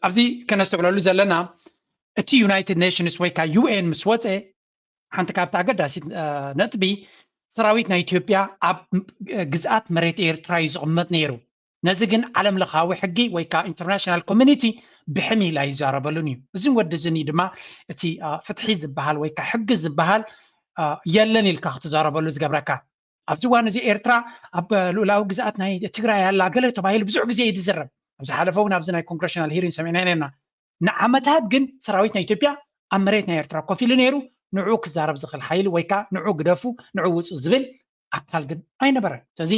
ኣብዚ ከነስተውዕለሉ ዘለና እቲ ዩናይትድ ኔሽንስ ወይ ከዓ ዩ ኤን ምስ ወፀ ሓንቲ ካብቲ ኣገዳሲት ነጥቢ ሰራዊት ናይ ኢትዮጵያ ኣብ ግዝኣት መሬት ኤርትራ እዩ ዝቕመጥ ነይሩ። ነዚ ግን ዓለም ለኻዊ ሕጊ ወይ ከዓ ኢንተርናሽናል ኮሚኒቲ ብሕም ኢላ ይዛረበሉን እዩ። እዚን ወዲ እዝን እዩ ድማ እቲ ፍትሒ ዝበሃል ወይ ከዓ ሕጊ ዝበሃል የለን ኢልካ ክትዛረበሉ ዝገብረካ። ኣብዚ እዋን እዚ ኤርትራ ኣብ ልኡላዊ ግዝኣት ናይ ትግራይ ኣላ ገለ ተባሂሉ ብዙሕ ግዜ እዩ ዝዝረብ። ኣብ ዝሓለፈ እውን ኣብዚ ናይ ኮንግረሽናል ሂሪን ሰሚዕና ነርና። ንዓመታት ግን ሰራዊት ናይ ኢትዮጵያ ኣብ መሬት ናይ ኤርትራ ኮፍ ኢሉ ነይሩ። ንዑ ክዛረብ ዝኽእል ሓይሊ ወይ ከዓ ንዑ ግደፉ፣ ንዑ ውፁ ዝብል ኣካል ግን ኣይነበረን። ስለዚ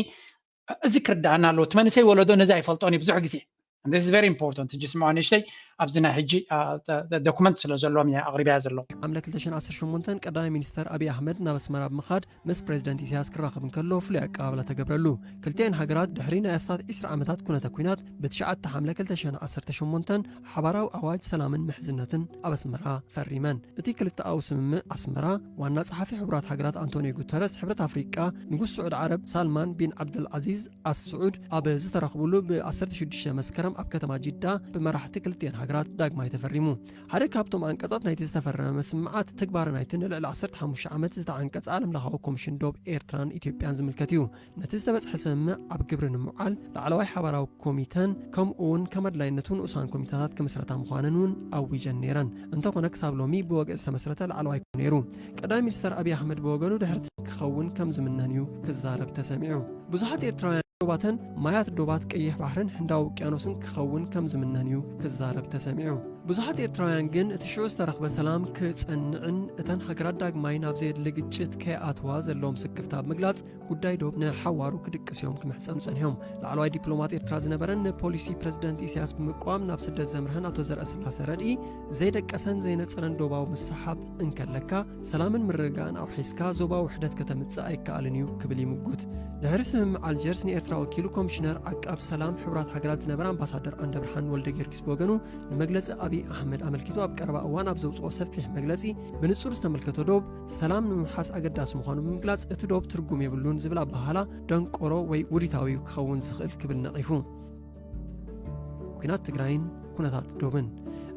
እዚ ክርዳኣና ኣለዎ። እቲ መንእሰይ ወለዶ ነዚ ኣይፈልጦን እዩ ብዙሕ ግዜ። This is very important. ሕጂ ስምዖ ንእሽተይ ኣብዚ ናይ ሕጂ ዶኩመንት ስለ ዘለዎም እየ ኣቕሪበያ ዘለኹ። ሓምለ ክልተ ሽሕን ዓሰርተ ሸሞንተን ቀዳማይ ሚኒስተር ኣብይ ኣሕመድ ናብ ኣስመራ ብምኻድ ምስ ፕሬዚደንት ኢሳያስ ክራኸብ እንከሎ ፍሉይ ኣቀባብላ ተገብረሉ። ክልቲኤን ሃገራት ድሕሪ ናይ ኣስታት ዒስራ ዓመታት ኩነተ ኲናት ብትሽዓተ ሓምለ ክልተ ሽሕን ዓሰርተ ሸሞንተን ሓባራዊ ኣዋጅ ሰላምን ምሕዝነትን ኣብ ኣስመራ ፈሪመን። እቲ ክልተኣዊ ስምምዕ ኣስመራ ዋና ጸሓፊ ሕቡራት ሃገራት ኣንቶኒዮ ጉተረስ፣ ሕብረት ኣፍሪቃ፣ ንጉስ ስዑድ ዓረብ ሳልማን ቢን ዓብደል ዓዚዝ ኣል ስዑድ ኣብ ዝተረኽቡሉ ብ16 መስከረም ኣብ ከተማ ጂዳ ብመራሕቲ ክልቲኤን ሃገራት ዳግማይ ተፈሪሙ። ሓደ ካብቶም ኣንቀጻት ናይቲ ዝተፈረመ ስምምዓት ትግባረ ናይቲ ንልዕሊ ዓሰርተ ሓሙሽተ ዓመት ዝተዓንቀጸ ዓለምለኻዊ ኮሚሽን ዶብ ኤርትራን ኢትዮጵያን ዝምልከት እዩ። ነቲ ዝተበጽሐ ስምምዕ ኣብ ግብሪ ንምውዓል ላዕለዋይ ሓባራዊ ኮሚተን ከምኡ እውን ከም ኣድላይነቱ ንኡሳን ኮሚተታት ክምስረታ ምዃነን እውን ኣዊጀን ነይረን። እንተኾነ ክሳብ ሎሚ ብወግዒ ዝተመስረተ ላዕለዋይ ኮሚቴ ነይሩ። ቀዳማይ ሚኒስተር ኣብይ ኣሕመድ ብወገኑ ድሕርቲ ክኸውን ከም ዝምነን እዩ ክዛረብ ተሰሚዑ። ብዙሓት ኤርትራውያን ዶባተን ማያት ዶባት ቀይሕ ባሕርን ህንዳዊ ውቅያኖስን ክኸውን ከም ዝምነን እዩ ክዛረብ ተሰሚዑ። ብዙሓት ኤርትራውያን ግን እቲ ሽዑ ዝተረኽበ ሰላም ክጸንዕን እተን ሃገራት ዳግማይ ናብ ዘየድሊ ግጭት ከይኣትዋ ዘለዎም ስክፍታ ብምግላጽ ጉዳይ ዶብ ንሓዋሩ ክድቅስ እዮም ክምሕጸኑ ጸኒሖም። ላዕለዋይ ዲፕሎማት ኤርትራ ዝነበረን ንፖሊሲ ፕረዚደንት ኢሳያስ ብምቅዋም ናብ ስደት ዘምርሐን ኣቶ ዘርአስላሰ ረድኢ ዘይደቀሰን ዘይነጸረን ዶባዊ ምስሓብ እንከለካ ሰላምን ምርግጋእን ኣውሒስካ ዞባዊ ውሕደት ከተምጽእ ኣይከኣልን እዩ ክብል ይምጉት። ድሕሪ ስምምዕ ኣልጀርስ ንኤርትራ ወኪሉ ኮሚሽነር ዓቃብ ሰላም ሕቡራት ሃገራት ዝነበረ ኣምባሳደር ዓንደብርሃን ወልደጊዮርጊስ ብወገኑ ንመግለጺ ኣብይ ኣሕመድ ኣመልኪቱ ኣብ ቀረባ እዋን ኣብ ዘውጽኦ ሰፊሕ መግለጺ ብንጹር ዝተመልከቶ ዶብ ሰላም ንምውሓስ ኣገዳሲ ምዃኑ ብምግላጽ እቲ ዶብ ትርጉም የብሉን ዝብል ኣበሃህላ ደንቆሮ ወይ ውዲታዊ እዩ ክኸውን ዝኽእል ክብል ነቒፉ። ኲናት ትግራይን ኩነታት ዶብን።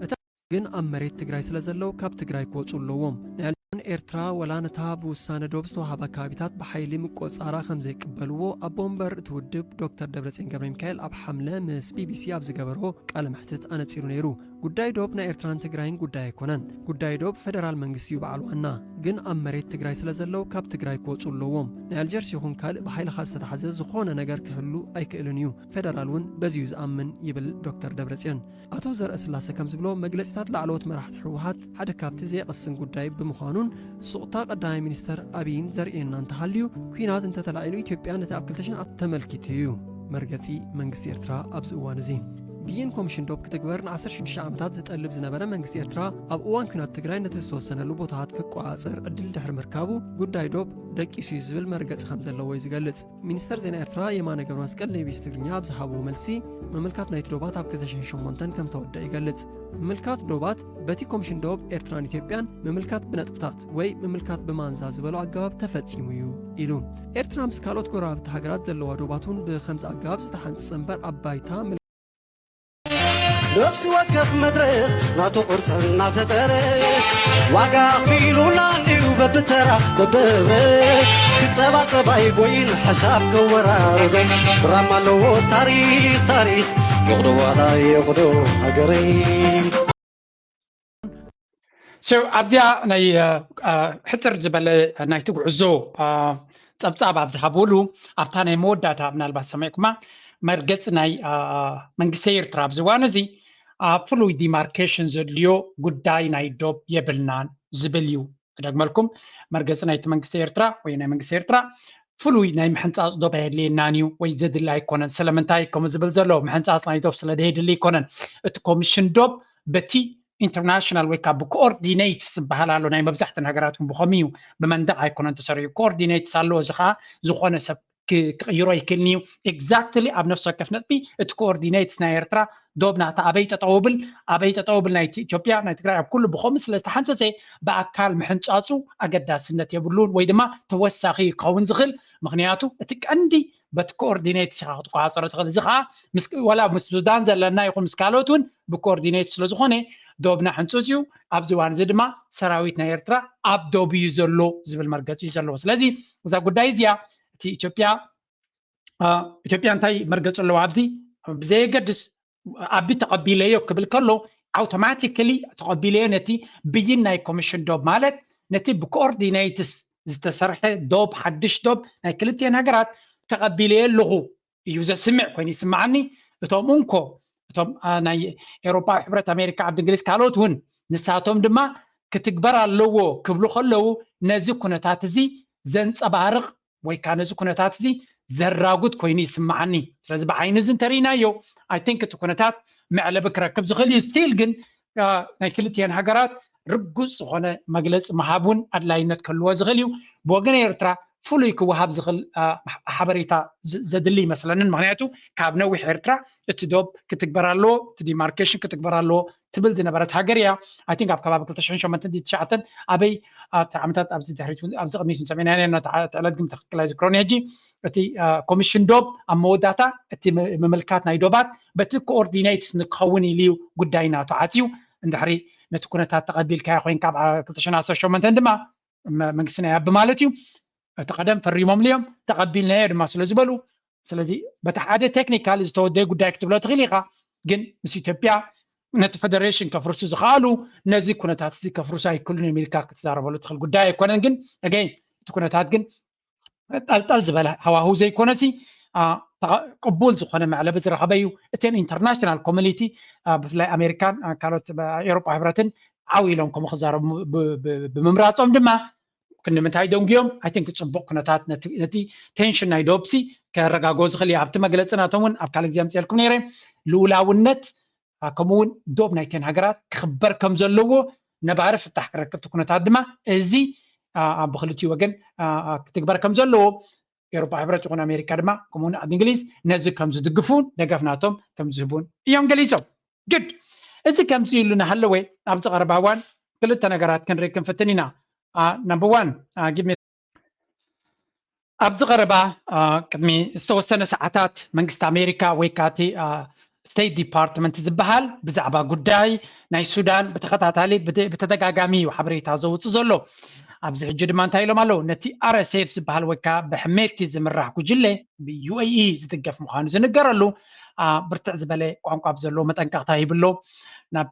እታ ግን ኣብ መሬት ትግራይ ስለ ዘለዉ ካብ ትግራይ ክወፁ ኣለዎም። ናይ ኤርትራ ወላ ነታ ብውሳነ ዶብ ዝተዋሃባ ከባቢታት ብሓይሊ ምቆፃራ ከም ዘይቅበልዎ ኣቦ ወንበር እቲ ውድብ ዶክተር ደብረፅዮን ገብረ ሚካኤል ኣብ ሓምለ ምስ ቢቢሲ ኣብ ዝገበሮ ቃለ መሕትት ኣነፂሩ ነይሩ። ጉዳይ ዶብ ናይ ኤርትራን ትግራይን ጉዳይ ኣይኮነን። ጉዳይ ዶብ ፈደራል መንግስቲ እዩ በዓል ዋና። ግን ኣብ መሬት ትግራይ ስለ ዘለዉ ካብ ትግራይ ክወፁ ኣለዎም። ናይ ኣልጀርስ ይኹን ካልእ ብሓይልኻ ዝተታሕዘ ዝኾነ ነገር ክህሉ ኣይክእልን እዩ። ፈደራል እውን በዚ እዩ ዝኣምን ይብል ዶክተር ደብረፅዮን። ኣቶ ዘርእስላሰ ከም ዝብሎ መግለፂታት ላዕለዎት መራሕቲ ህወሓት ሓደ ካብቲ ዘየቕስን ጉዳይ ብምዃኑን ሱቕታ ቀዳማይ ሚኒስተር ኣብይን ዘርእየና እንተሃልዩ ኲናት እንተተላዒሉ ኢትዮጵያ ነቲ ኣብ ክልተ ሽሕን ተመልኪቱ እዩ። መርገፂ መንግስቲ ኤርትራ ኣብዚ እዋን እዚ ብይን ኮሚሽን ዶብ ክትግበር ንዓሰርተ ሽዱሽተ ዓመታት ዝጠልብ ዝነበረ መንግስቲ ኤርትራ ኣብ እዋን ኲናት ትግራይ ነቲ ዝተወሰነሉ ቦታታት ክቆፃፀር ዕድል ድሕሪ ምርካቡ ጉዳይ ዶብ ደቂሱ እዩ ዝብል መርገፂ ከም ዘለዎ እዩ ዝገልፅ። ሚኒስተር ዜና ኤርትራ የማነ ገብረመስቀል ንቢቢሲ ትግርኛ ኣብ ዝሃብዎ መልሲ ምምልካት ናይቲ ዶባት ኣብ ክልተ ሽሕን ሸሞንተን ከም ዝተወደአ ይገልፅ። ምምልካት ዶባት በቲ ኮሚሽን ዶብ ኤርትራን ኢትዮጵያን ምምልካት ብነጥብታት ወይ ምምልካት ብማንዛ ዝበሎ ኣገባብ ተፈጺሙ እዩ ኢሉ። ኤርትራ ምስ ካልኦት ጎረባብቲ ሃገራት ዘለዋ ዶባት እውን ብኸምዚ ኣገባብ ዝተሓንጸ እምበር ኣብ ባይታ ነፍሲ ወከፍ መድረኽ ናቱ ቅርፂ እናፈጠረ ዋጋ ኣኽፊሉና እንድዩ በብተራ በብህብረ ክፀባፀባ ይጎይን ሓሳብ ከወራርበ ድራማ ኣለዎ ታሪኽ ታሪኽ ይቕዶ ዋላ ይቕዶ ሃገረይ። ኣብዚኣ ናይ ሕፅር ዝበለ ናይቲ ጉዕዞ ፀብፃብ ኣብ ዝሃብሉ ኣብታ ናይ መወዳእታ ምናልባት ሰሚዕኩማ መርገፂ ናይ መንግስቲ ኤርትራ ኣብዚ እዋን እዚ ፍሉይ ዲማርኬሽን ዘድልዮ ጉዳይ ናይ ዶብ የብልናን ዝብል እዩ። ክደግመልኩም መርገፂ ናይቲ መንግስቲ ኤርትራ ወይ ናይ መንግስቲ ኤርትራ ፍሉይ ናይ ምሕንፃፅ ዶብ ኣየድልየናን እዩ ወይ ዘድሊ ኣይኮነን። ስለምንታይ ከምኡ ዝብል ዘሎ ምሕንፃፅ ናይ ዶብ ስለ ዘየድሊ ኣይኮነን። እቲ ኮሚሽን ዶብ በቲ ኢንተርናሽናል ወይ ከዓ ብኮኦርዲኔትስ ዝበሃል ኣሎ ናይ መብዛሕትእን ሃገራት እውን ብኸምኡ እዩ። ብመንደቕ ኣይኮነን ተሰሪሑ ኮኦርዲኔትስ ኣለዎ። እዚ ከዓ ዝኾነ ሰብ ክቕይሮ ኣይክእልን እዩ። ኤግዛክትሊ ኣብ ነፍሲ ወከፍ ነጥቢ እቲ ኮኦርዲኔትስ ናይ ኤርትራ ዶብ ናታ ኣበይ ጠጠው ብል ኣበይ ጠጠው ብል ናይ ኢትዮጵያ ናይ ትግራይ ኣብ ኩሉ ብኸምኡ ስለ ዝተሓንፀፀ ብኣካል ምሕንፃፁ ኣገዳስነት የብሉን ወይ ድማ ተወሳኺ ክኸውን ዝኽእል ምክንያቱ እቲ ቀንዲ በቲ ኮኦርዲኔትስ ኢኻ ክትቆፃፀሮ ትኽእል። እዚ ከዓ ዋላ ምስ ሱዳን ዘለና ይኹን ምስ ካልኦት እውን ብኮኦርዲኔትስ ስለዝኾነ ዶብና ሕንፁፅ እዩ። ኣብዚ እዋን እዚ ድማ ሰራዊት ናይ ኤርትራ ኣብ ዶብ እዩ ዘሎ ዝብል መርገፂ እዩ ዘለዎ። ስለዚ እዛ ጉዳይ እዚኣ እቲ ኢትዮጵያ ኢትዮጵያ እንታይ መርገፂ ኣለዎ ኣብዚ ብዘየገድስ ኣቢ ተቐቢለዮ ክብል ከሎ ኣውቶማቲካሊ ተቐቢለዮ ነቲ ብይን ናይ ኮሚሽን ዶብ ማለት ነቲ ብኮኦርዲኔትስ ዝተሰርሐ ዶብ ሓድሽ ዶብ ናይ ክልቲኤን ሃገራት ተቐቢለዮ ኣለኹ እዩ ዘስምዕ ኮይኑ ይስምዓኒ። እቶም እንኮ እቶም ናይ ኤውሮጳዊ ሕብረት ኣሜሪካ ዓዲ እንግሊዝ ካልኦት እውን ንሳቶም ድማ ክትግበር ኣለዎ ክብሉ ከለዉ ነዚ ኩነታት እዚ ዘንፀባርቕ ወይ ከዓ ነዚ ኩነታት እዚ ዘራጉድ ኮይኑ ይስምዓኒ። ስለዚ ብዓይኒ እዚ እንተርኢናዮ ኣይ ቲንክ እቲ ኩነታት መዕለቢ ክረክብ ዝኽእል እዩ። ስቲል ግን ናይ ክልቲኤን ሃገራት ርጉፅ ዝኾነ መግለፂ ምሃብ እውን ኣድላይነት ክህልዎ ዝኽእል እዩ። ብወገን ኤርትራ ፍሉይ ክወሃብ ዝኽእል ሓበሬታ ዘድሊ ይመስለንን። ምክንያቱ ካብ ነዊሕ ኤርትራ እቲ ዶብ ክትግበር ኣለዎ፣ እቲ ዲማርኬሽን ክትግበር ኣለዎ ትብል ዝነበረት ሃገር እያ። ኣይ ቲንክ ኣብ ከባቢ ክልተ ሽሕን ሸሞንተን ትሽዓተን ኣበይ ኣብቲ ዓመታት ኣብዚ ድሕሪት ኣብዚ ቅድሚት ሰሜናውያን ነቲ ዕለት ግን ትኽክል ኣይዝክሮን ሕጂ እቲ ኮሚሽን ዶብ ኣብ መወዳእታ እቲ ምምልካት ናይ ዶባት በቲ ኮኦርዲኔትስ ንክኸውን ኢሉ እዩ ጉዳይና ተዓፅዩ። እንድሕሪ ነቲ ኩነታት ተቐቢልካዮ ኮይንካ ኣብ ክልተ ሽሕን ዓሰርተ ሸሞንተን ድማ መንግስቲ ናይ ኣቢ ማለት እዩ እቲ ቀደም ፈሪሞምሉ እዮም ተቐቢልናዮ ድማ ስለ ዝበሉ ስለዚ በቲ ሓደ ቴክኒካል ዝተወደየ ጉዳይ ክትብሎ ትኽእል ኢኻ። ግን ምስ ኢትዮጵያ ነቲ ፌደሬሽን ከፍርሱ ዝኽኣሉ ነዚ ኩነታት እዚ ከፍርሱ ኣይክእሉን እዮም ኢልካ ክትዛረበሉ ትኽእል ጉዳይ ኣይኮነን። ግን ኣገይን እቲ ኩነታት ግን ጠልጠል ዝበለ ሃዋህው ዘይኮነሲ ቅቡል ዝኾነ መዕለቢ ዝረኸበ እዩ። እተን ኢንተርናሽናል ኮሚኒቲ ብፍላይ ኣሜሪካን ካልኦት ኤውሮጳ ሕብረትን ዓው ኢሎም ከምኡ ክዛረቡ ብምምራፆም ድማ ክንዲ ምንታይ ደንጉዮም ኣይ ቲንክ ፅቡቕ ኩነታት ነቲ ቴንሽን ናይ ዶብሲ ከረጋግኦ ዝኽእል እዩ። ኣብቲ መግለፂ ናቶም እውን ኣብ ካልእ ግዜ ኣምፅኤልኩም ነይረ ልኡላውነት ከምኡ እውን ዶብ ናይተን ሃገራት ክኽበር ከም ዘለዎ ነባሪ ፍታሕ ክረክብ እቲ ኩነታት ድማ እዚ ብክልቲኡ ወገን ክትግበር ከም ዘለዎ ኤውሮፓ ሕብረት ይኹን ኣሜሪካ ድማ ከምኡ እውን ዓዲ እንግሊዝ ነዚ ከም ዝድግፉን ደገፍ ናቶም ከም ዝህቡን እዮም ገሊፆም። ግድ እዚ ከምዚ ኢሉ እናሃለወ ኣብዚ ቀረባ እዋን ክልተ ነገራት ክንርኢ ክንፍትን ኢና። ናምበር ዋን ኣብዚ ቀረባ ቅድሚ ዝተወሰነ ሰዓታት መንግስቲ ኣሜሪካ ወይ ከዓ እቲ ስቴት ዲፓርትመንት ዝበሃል ብዛዕባ ጉዳይ ናይ ሱዳን ብተኸታታሊ ብተደጋጋሚ እዩ ሓበሬታ ዘውፅእ ዘሎ። ኣብዚ ሕጂ ድማ እንታይ ኢሎም ኣለዉ? ነቲ ኣር ኤስ ኤፍ ዝበሃል ወይ ከዓ ብሕሜቲ ዝምራሕ ጉጅለ ብዩ ኤ ኢ ዝድገፍ ምዃኑ ዝንገረሉ ብርትዕ ዝበለ ቋንቋ ብዘለዎ መጠንቀቕታ ሂብሎ ናብ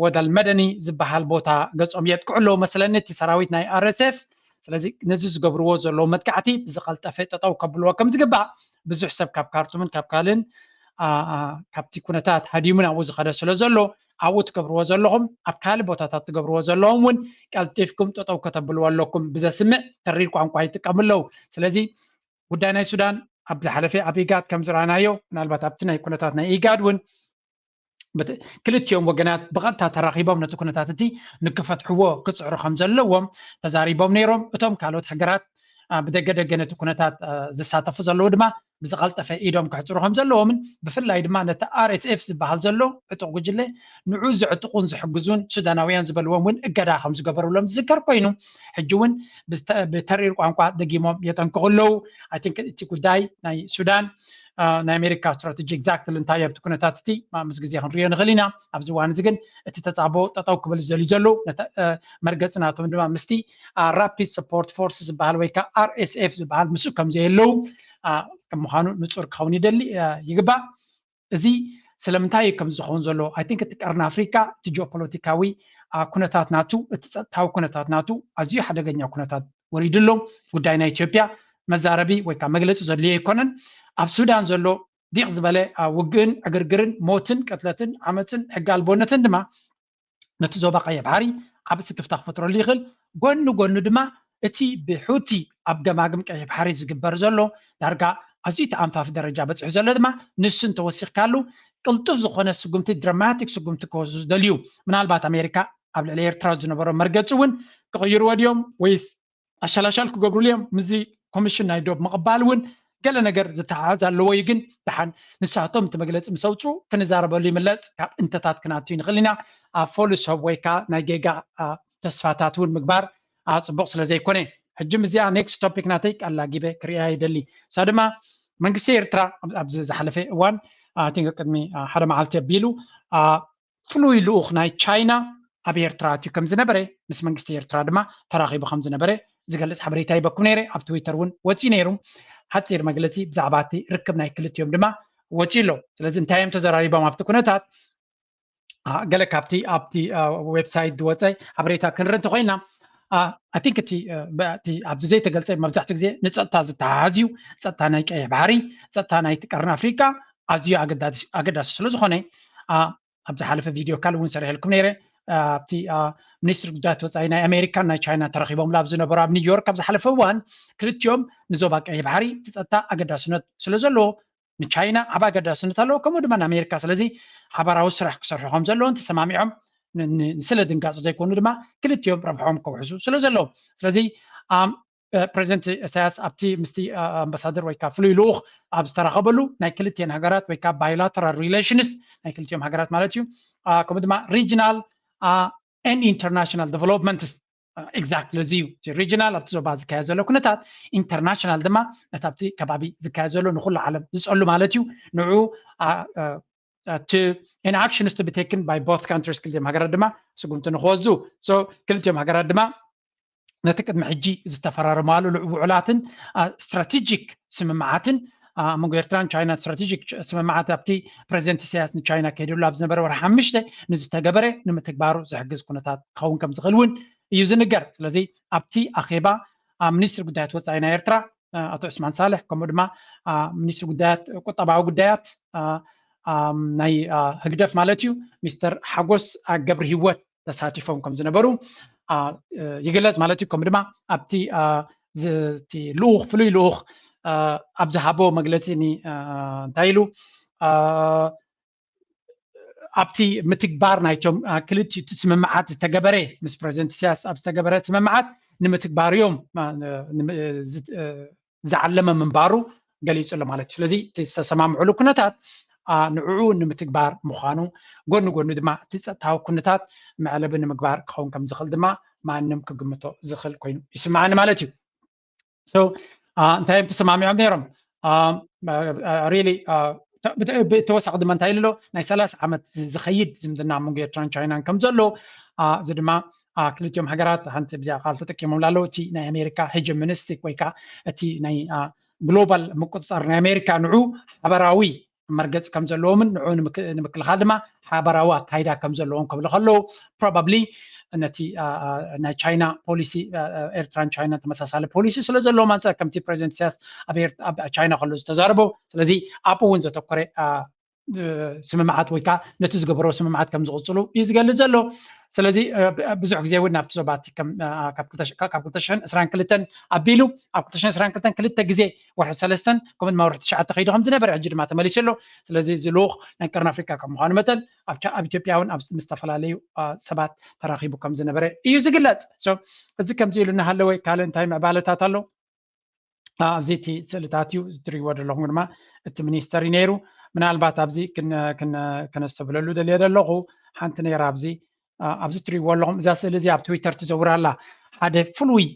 ወደል መደኒ ዝበሃል ቦታ ገጾም የጥቅዑ ኣለዉ መስለኒ እቲ ሰራዊት ናይ ኣር ኤስ ኤፍ። ስለዚ ነዚ ዝገብርዎ ዘለዉ መጥቃዕቲ ብዝቐልጠፈ ጠጠው ከብልዎ ከም ዝግባእ ብዙሕ ሰብ ካብ ካርቱምን ካብ ካልእን ካብቲ ኩነታት ሃዲሙ ናብኡ ዝኸደ ስለ ዘሎ ኣብኡ ትገብርዎ ዘለኹም ኣብ ካልእ ቦታታት ትገብርዎ ዘለኹም እውን ቀልጢፍኩም ጠጠው ከተብልዎ ኣለኩም ብዘስምዕ ተሪር ቋንቋ ይጥቀሙ ኣለዉ። ስለዚ ጉዳይ ናይ ሱዳን ኣብ ዝሓለፈ ኣብ ኢጋድ ከም ዝረኣናዮ ምናልባት ኣብቲ ናይ ኩነታት ናይ ኢጋድ እውን ክልቲኦም ወገናት ብቐጥታ ተራኺቦም ነቲ ኩነታት እቲ ንክፈትሕዎ ክፅዕሩ ከም ዘለዎም ተዛሪቦም ነይሮም። እቶም ካልኦት ሃገራት ብደገደገ ነቲ ኩነታት ዝሳተፉ ዘለዉ ድማ ብዝቐልጠፈ ኢዶም ክሕፅሩ ከም ዘለዎምን ብፍላይ ድማ ነቲ ኣር ኤስ ኤፍ ዝበሃል ዘሎ ዕጡቕ ጉጅለ ንዑ ዘዕጥቑን ዝሕግዙን ሱዳናውያን ዝበልዎም እውን እገዳ ከም ዝገበሩሎም ዝዝከር ኮይኑ ሕጂ እውን ብተሪር ቋንቋ ደጊሞም የጠንቅቑ ኣለዉ። ኣይ ቲንክ እቲ ጉዳይ ናይ ሱዳን ናይ ኣሜሪካ ስትራቴጂ ኤግዛክትሊ እንታይ ኣብቲ ኩነታት እቲ ምስ ግዜ ክንሪኦ ንኽእል ኢና። ኣብዚ እዋን እዚ ግን እቲ ተፃቦ ጠጠው ክብል ዝደልዩ ዘለዉ መርገፂ ናቶም ድማ ምስቲ ራፒድ ሰፖርት ፎርስ ዝበሃል ወይ ከዓ ኣር ኤስ ኤፍ ዝበሃል ምስኡ ከም ዘየለዉ ከም ምዃኑ ንፁር ክኸውን ይደሊ ይግባእ። እዚ ስለምንታይ እዩ ከምዚ ዝኸውን ዘሎ? ኣይ ቲንክ እቲ ቀርኒ ኣፍሪካ እቲ ጂኦፖለቲካዊ ኩነታት ናቱ እቲ ፀጥታዊ ኩነታት ናቱ ኣዝዩ ሓደገኛ ኩነታት ወሪዱ ኣሎ። ጉዳይ ናይ ኢትዮጵያ መዛረቢ ወይ ከዓ መግለፂ ዘድልዮ ኣይኮነን። ኣብ ሱዳን ዘሎ ዲቕ ዝበለ ውግእን ዕግርግርን ሞትን ቅትለትን ዓመፅን ሕጊ ኣልቦነትን ድማ ነቲ ዞባ ቀይሕ ባሕሪ ዓቢ ስክፍታ ክፈጥረሉ ይኽእል። ጎኒ ጎኒ ድማ እቲ ብሑቲ ኣብ ገማግም ቀይሕ ባሕሪ ዝግበር ዘሎ ዳርጋ ኣዝዩ ተኣንፋፊ ደረጃ በፂሑ ዘሎ ድማ ንሱ እንተወሲኽካሉ ቅልጡፍ ዝኾነ ስጉምቲ ድራማቲክ ስጉምቲ ክወስዱ ዝደልዩ ምናልባት ኣሜሪካ ኣብ ልዕሊ ኤርትራ ዝነበሮ መርገፂ እውን ክቕይርዎ ድዮም ወይስ ኣሻላሻል ክገብሩሉ እዮም? ምስዚ ኮሚሽን ናይ ዶብ ምቕባል እውን ገለ ነገር ዝተሓሓዝ ኣለዎ እዩ። ግን ደሓን ንሳቶም እቲ መግለፂ ምስ ኣውፅኡ ክንዛረበሉ ይምለፅ። ካብ እንተታት ክናቱ ንኽእል ኢና። ኣብ ፎሉስ ሆብ ወይ ከዓ ናይ ጌጋ ተስፋታት እውን ምግባር ፅቡቕ ስለ ዘይኮነ ሕጂ ምስዚኣ ኔክስት ቶፒክ ናተይ ቃል ላጊበ ክሪኣ ይደሊ። እሳ ድማ መንግስቲ ኤርትራ ኣብዚ ዝሓለፈ እዋን ቲንክ ቅድሚ ሓደ መዓልቲ ኣቢሉ ፍሉይ ልኡኽ ናይ ቻይና ኣብ ኤርትራ ኣትዩ ከም ዝነበረ ምስ መንግስቲ ኤርትራ ድማ ተራኺቡ ከም ዝነበረ ዝገልጽ ሓበሬታ ሂበኩም ነይረ። ኣብ ትዊተር እውን ወፂኡ ነይሩ ሓፂር መግለፂ ብዛዕባ እቲ ርክብ ናይ ክልቲኦም ድማ ወፂኡ ኣሎ። ስለዚ እንታይ እዮም ተዘራሪቦም ኣብቲ ኩነታት ገለ ካብቲ ኣብቲ ዌብሳይት ዝወፀ ሓበሬታ ክንርኢ እንተኮይና ኣይ ቲንክ እቲ ኣብዚ ዘይተገልፀ መብዛሕትኡ ግዜ ንፀጥታ ዝተሓሓዝ እዩ። ፀጥታ ናይ ቀይሕ ባሕሪ፣ ፀጥታ ናይቲ ቀርኒ ኣፍሪካ ኣዝዩ ኣገዳሲ ስለዝኮነ ኣብ ዝሓለፈ ቪድዮ ካልእ እውን ሰሪሐልኩም ነይረ ኣብቲ ሚኒስትሪ ጉዳያት ወፃኢ ናይ ኣሜሪካን ናይ ቻይና ተረኪቦምሉ ኣብ ዝነበሩ ኣብ ኒውዮርክ ኣብ ዝሓለፈ እዋን ክልቲኦም ንዞባ ቀይሕ ባሕሪ እቲ ፀጥታ ኣገዳስነት ስለ ዘለዎ ንቻይና ዓብ ኣገዳስነት ኣለዎ ከምኡ ድማ ንኣሜሪካ ስለዚ ሓባራዊ ስራሕ ክሰርሑ ከም ዘለዎም ተሰማሚዖም ንስለ ድንጋፂ ዘይኮኑ ድማ ክልቲኦም ረብሖም ከውሕሱ ስለ ዘለዎም ስለዚ ፕሬዚደንት ኢሳያስ ኣብቲ ምስቲ ኣምባሳደር ወይ ከዓ ፍሉይ ልኡኽ ኣብ ዝተራኸበሉ ናይ ክልቲኤን ሃገራት ወይ ከዓ ባይላተራል ሪሌሽንስ ናይ ክልቲኦም ሃገራት ማለት እዩ ከምኡ ድማ ሪጅናል ን ኢንተርናሽናል ዴቨሎፕመንትስ ኤግዛክትሊ እዚ እዩ እቲ ሪጅናል ኣብቲ ዞባ ዝካየድ ዘሎ ኩነታት ኢንተርናሽናል ድማ ነቲ ኣብቲ ከባቢ ዝካየድ ዘሎ ንኩሉ ዓለም ዝፀሉ ማለት እዩ ንዑ to in actions to be taken by both countries ክልቲኦም ሃገራት ድማ ስጉምቲ ንክወስዱ so ክልቲኦም ሃገራት ድማ ነቲ ቅድሚ ሕጂ ዝተፈራረማሉ ውዕላትን ስትራቴጂክ ስምምዓትን ኣብ መንጎ ኤርትራን ቻይና ስትራቴጂክ ስምምዓት ኣብቲ ፕሬዚደንት ኢሳያስ ንቻይና ከይድሉ ኣብ ዝነበረ ወርሒ ሓሙሽተ ንዝተገበረ ንምትግባሩ ዝሕግዝ ኩነታት ክኸውን ከም ዝኽእል እውን እዩ ዝንገር ስለዚ ኣብቲ ኣኼባ ሚኒስትሪ ጉዳያት ወፃኢ ናይ ኤርትራ ኣቶ ዑስማን ሳልሕ ከምኡ ድማ ሚኒስትሪ ጉዳያት ቁጠባዊ ጉዳያት ናይ ህግደፍ ማለት እዩ ሚስተር ሓጎስ ገብሪ ህይወት ተሳቲፎም ከም ዝነበሩ ይግለጽ ማለት እዩ ከምኡ ድማ ኣብቲ ልኡኽ ፍሉይ ልኡኽ ኣብ ዝሃቦ መግለፂ እንታይ ኢሉ ኣብቲ ምትግባር ናይቶም ክልቲኡ ስምምዓት ዝተገበረ ምስ ፕሬዚደንት ኢሳያስ ኣብ ዝተገበረ ስምምዓት ንምትግባር እዮም ዝዓለመ ምንባሩ ገሊፁ ኣሎ ማለት እዩ ስለዚ ዝተሰማምዕሉ ኩነታት ንዕኡ ንምትግባር ምዃኑ ጎኒ ጎኒ ድማ እቲ ፀጥታዊ ኩነታት መዕለቢ ንምግባር ክኸውን ከም ዝኽእል ድማ ማንም ክግምቶ ዝኽእል ኮይኑ ይስምዓኒ ማለት እዩ so እንታይ እዮም ተሰማሚዖም ነይሮም really ብተወሳኺ ድማ እንታይ ኢሉ ኣሎ? ናይ ሰላሳ ዓመት ዝኸይድ ዝምድና መንጎ ኤርትራን ቻይናን ከም ዘሎ፣ እዚ ድማ ክልቲኦም ሃገራት ሓንቲ ብዚኣ ቃል ተጠቂሞም ኣለዉ። እቲ ናይ ኣሜሪካ ሄጀሞኒስቲክ ወይ ከዓ እቲ ናይ ግሎባል ምቁፅፃር ናይ ኣሜሪካ ንዑ ሓበራዊ መርገፂ ከም ዘለዎምን ንዑ ንምክልኻል ድማ ሓበራዊ ኣካይዳ ከም ዘለዎም ክብሉ ከለዉ ፕሮባብሊ ነቲ ናይ ቻይና ፖሊሲ ኤርትራን ቻይናን ተመሳሳሊ ፖሊሲ ስለ ዘለዎም ኣንፃር ከምቲ ፕሬዚደንት ኢሳያስ ኣብ ቻይና ከሎ ዝተዛረቦ ስለዚ ኣብኡ እውን ዘተኮረ ስምምዓት ወይ ከዓ ነቲ ዝገበሮ ስምምዓት ከም ዝቕፅሉ እዩ ዝገልፅ ዘሎ። ስለዚ ብዙሕ ግዜ እውን ናብቲ ዞባ እቲ ካብ ክልተ ሽሕን ዕስራን ክልተን ኣቢሉ ኣብ ክልተ ሽሕን ዕስራን ክልተን ክልተ ግዜ ወርሒ ሰለስተን ከምኡ ድማ ወርሒ ትሽዓተ ከይዱ ከም ዝነበረ ሕጂ ድማ ተመሊሱ ኣሎ። ስለዚ እዚ ልኡኽ ናይ ቀርኒ ኣፍሪካ ከም ምዃኑ መጠን ኣብ ኢትዮጵያ እውን ኣብ ምስ ዝተፈላለዩ ሰባት ተራኺቡ ከም ዝነበረ እዩ ዝግለፅ። እዚ ከምዚ ኢሉ እናሃለወ ካልእ እንታይ ምዕባለታት ኣሎ? ኣብዚ እቲ ስእልታት እዩ እትሪእዎ ዘለኹም ድማ እቲ ሚኒስተር እዩ ነይሩ። ምናልባት ኣብዚ ክነስተብህለሉ ደልየ ዘለኹ ሓንቲ ነይራ ኣብዚ ኣብዚ እትሪእዎ ኣለኹም እዛ ስእሊ እዚ ኣብ ትዊተር ትዘውር ኣላ። ሓደ ፍሉይ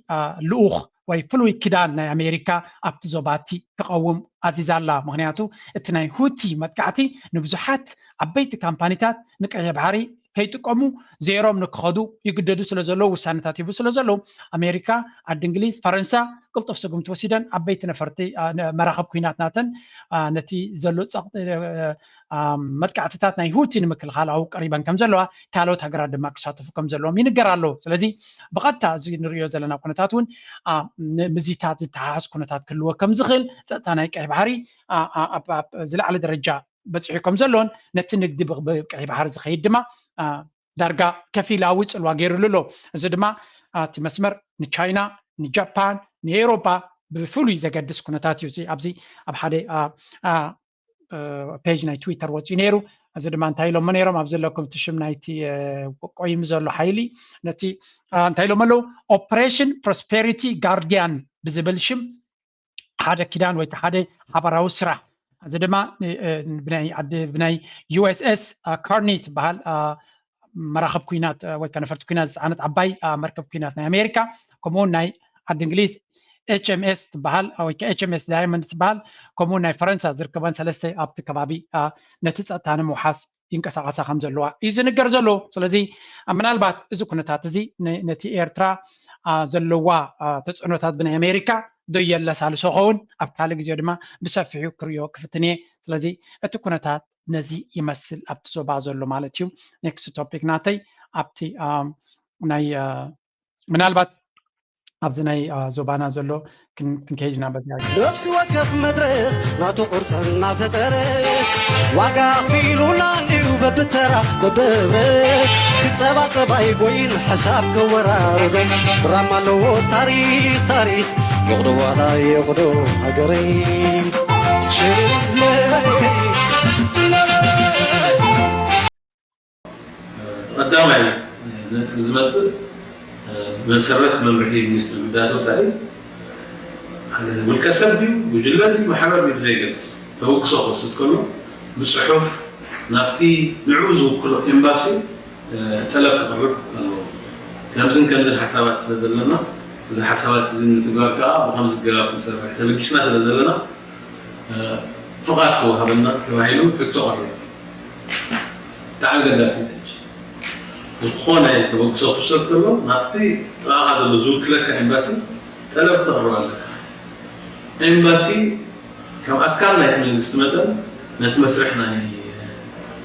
ልኡኽ ወይ ፍሉይ ክዳን ናይ ኣሜሪካ ኣብቲ ዞባ እቲ ክቐውም ኣዚዛ ኣላ። ምክንያቱ እቲ ናይ ሁቲ መጥቃዕቲ ንብዙሓት ዓበይቲ ካምፓኒታት ንቀይሕ ባሕሪ ከይጥቀሙ ዜሮም ንክኸዱ ይግደዱ ስለ ዘለዉ ውሳነታት ሂቡ ስለ ዘለዉ ኣሜሪካ፣ ዓዲ እንግሊዝ፣ ፈረንሳ ቅልጡፍ ስጉምቲ ወሲደን ዓበይቲ ነፈርቲ መራኸብ ኩናት ናተን ነቲ ዘሎ መጥቃዕትታት ናይ ሁቲ ንምክልኻል ኣብኡ ቀሪበን ከም ዘለዋ ካልኦት ሃገራት ድማ ክሳተፉ ከም ዘለዎም ይንገር ኣሎ። ስለዚ ብቐጥታ እዚ ንሪኦ ዘለና ኩነታት እውን ምዚታት ዝተሓሓዝ ኩነታት ክህልዎ ከም ዝኽእል ጸጥታ ናይ ቀይ ባሕሪ ዝለዓለ ደረጃ በፂሑ ከም ዘሎን ነቲ ንግዲ ብቀይ ባሕሪ ዝኸይድ ድማ ዳርጋ ከፊላዊ ፅልዋ ገይሩሉ ኣሎ። እዚ ድማ እቲ መስመር ንቻይና፣ ንጃፓን፣ ንኤውሮጳ ብፍሉይ ዘገድስ ኩነታት እዩ። ኣብዚ ኣብ ሓደ ፔጅ ናይ ትዊተር ወፂኡ ነይሩ። እዚ ድማ እንታይ ኢሎሞ ነይሮም? ኣብ ዘለኩም እቲ ሽም ናይቲ ቆይሙ ዘሎ ሓይሊ ነቲ እንታይ ኢሎም ኣለዉ? ኦፕሬሽን ፕሮስፔሪቲ ጋርዲያን ብዝብል ሽም ሓደ ኪዳን ወይ ሓደ ሓባራዊ ስራሕ እዚ ድማ ብናይ ዓዲ ብናይ ዩኤስኤስ ካርኒ ትበሃል መራኸብ ኩናት ወይ ከዓ ነፈርቲ ኩናት ዝፀዓነት ዓባይ መርከብ ኩናት ናይ ኣሜሪካ ከምኡውን ናይ ዓዲ እንግሊዝ ኤች ኤም ኤስ ትበሃል ወይ ኤች ኤም ኤስ ዳያመንድ ትበሃል ከምኡ ናይ ፈረንሳ ዝርከበን ሰለስተ ኣብቲ ከባቢ ነቲ ፀጥታ ንምውሓስ ይንቀሳቐሳ ከም ዘለዋ እዩ ዝንገር ዘሎ። ስለዚ ምናልባት እዚ ኩነታት እዚ ነቲ ኤርትራ ዘለዋ ተፅዕኖታት ብናይ ኣሜሪካ ዶ የለሳልሶ ኸውን ኣብ ካልእ ግዜ ድማ ብሰፊሑ ክርእዮ ክፍትን እየ። ስለዚ እቲ ኩነታት ነዚ ይመስል ኣብቲ ዞባ ዘሎ ማለት እዩ። ኔክስት ቶፒክ ናተይ ኣብቲ ናይ ምናልባት ኣብዚ ናይ ዞባና ዘሎ ክንከይድ ኢና በዚኣ ነፍሲ ወከፍ መድረኽ ናቱ ቅርፂ እናፈጠረ ዋጋ ኣኽፊሉና እንድዩ በብተራ በብህብረ ክፀባፀብ ኣይጎይን ሓሳብ ከወራርበ ድራማ ኣለዎ ታሪክ ታሪክ ይቕዶ ዋላ ይቕዶ ሃገረይ ሽለይ ቀዳማይ ነጥቢ ዝመፅእ ብመሰረት መምርሒ ሚኒስትሪ ጉዳያት ወፃኢ ውልቀ ሰብ ድዩ ጉጅለ ድዩ ማሕበር ድዩ ብዘይገድስ ተበግሶ ክወስድ ከሎ ብፅሑፍ ናብቲ ንዕኡ ዝውክሎ ኤምባሲ ጠለብ ክቕርብ ኣለዎ። ከምዝን ከምዝን ሓሳባት ስለ ዘለና እዚ ሓሳባት እዚ ንምትግባር ከዓ ብከምዚ ገባብ ክንሰርሕ ተበጊስና ስለ ዘለና ፍቓድ ክወሃበና ተባሂሉ ሕቶ ቀሪቡ። ብጣዕሚ ኣገዳሲ እዚ ሕጂ ዝኾነ ተበግሶ ክውሰድ ከሎ ናብቲ ጥቓኻ ዘሎ ዝውክለካ ኤምባሲ ጠለብ ክተቕርብ ኣለካ። ኤምባሲ ከም ኣካል ናይቲ መንግስቲ መጠን ነቲ መስርሕ ናይ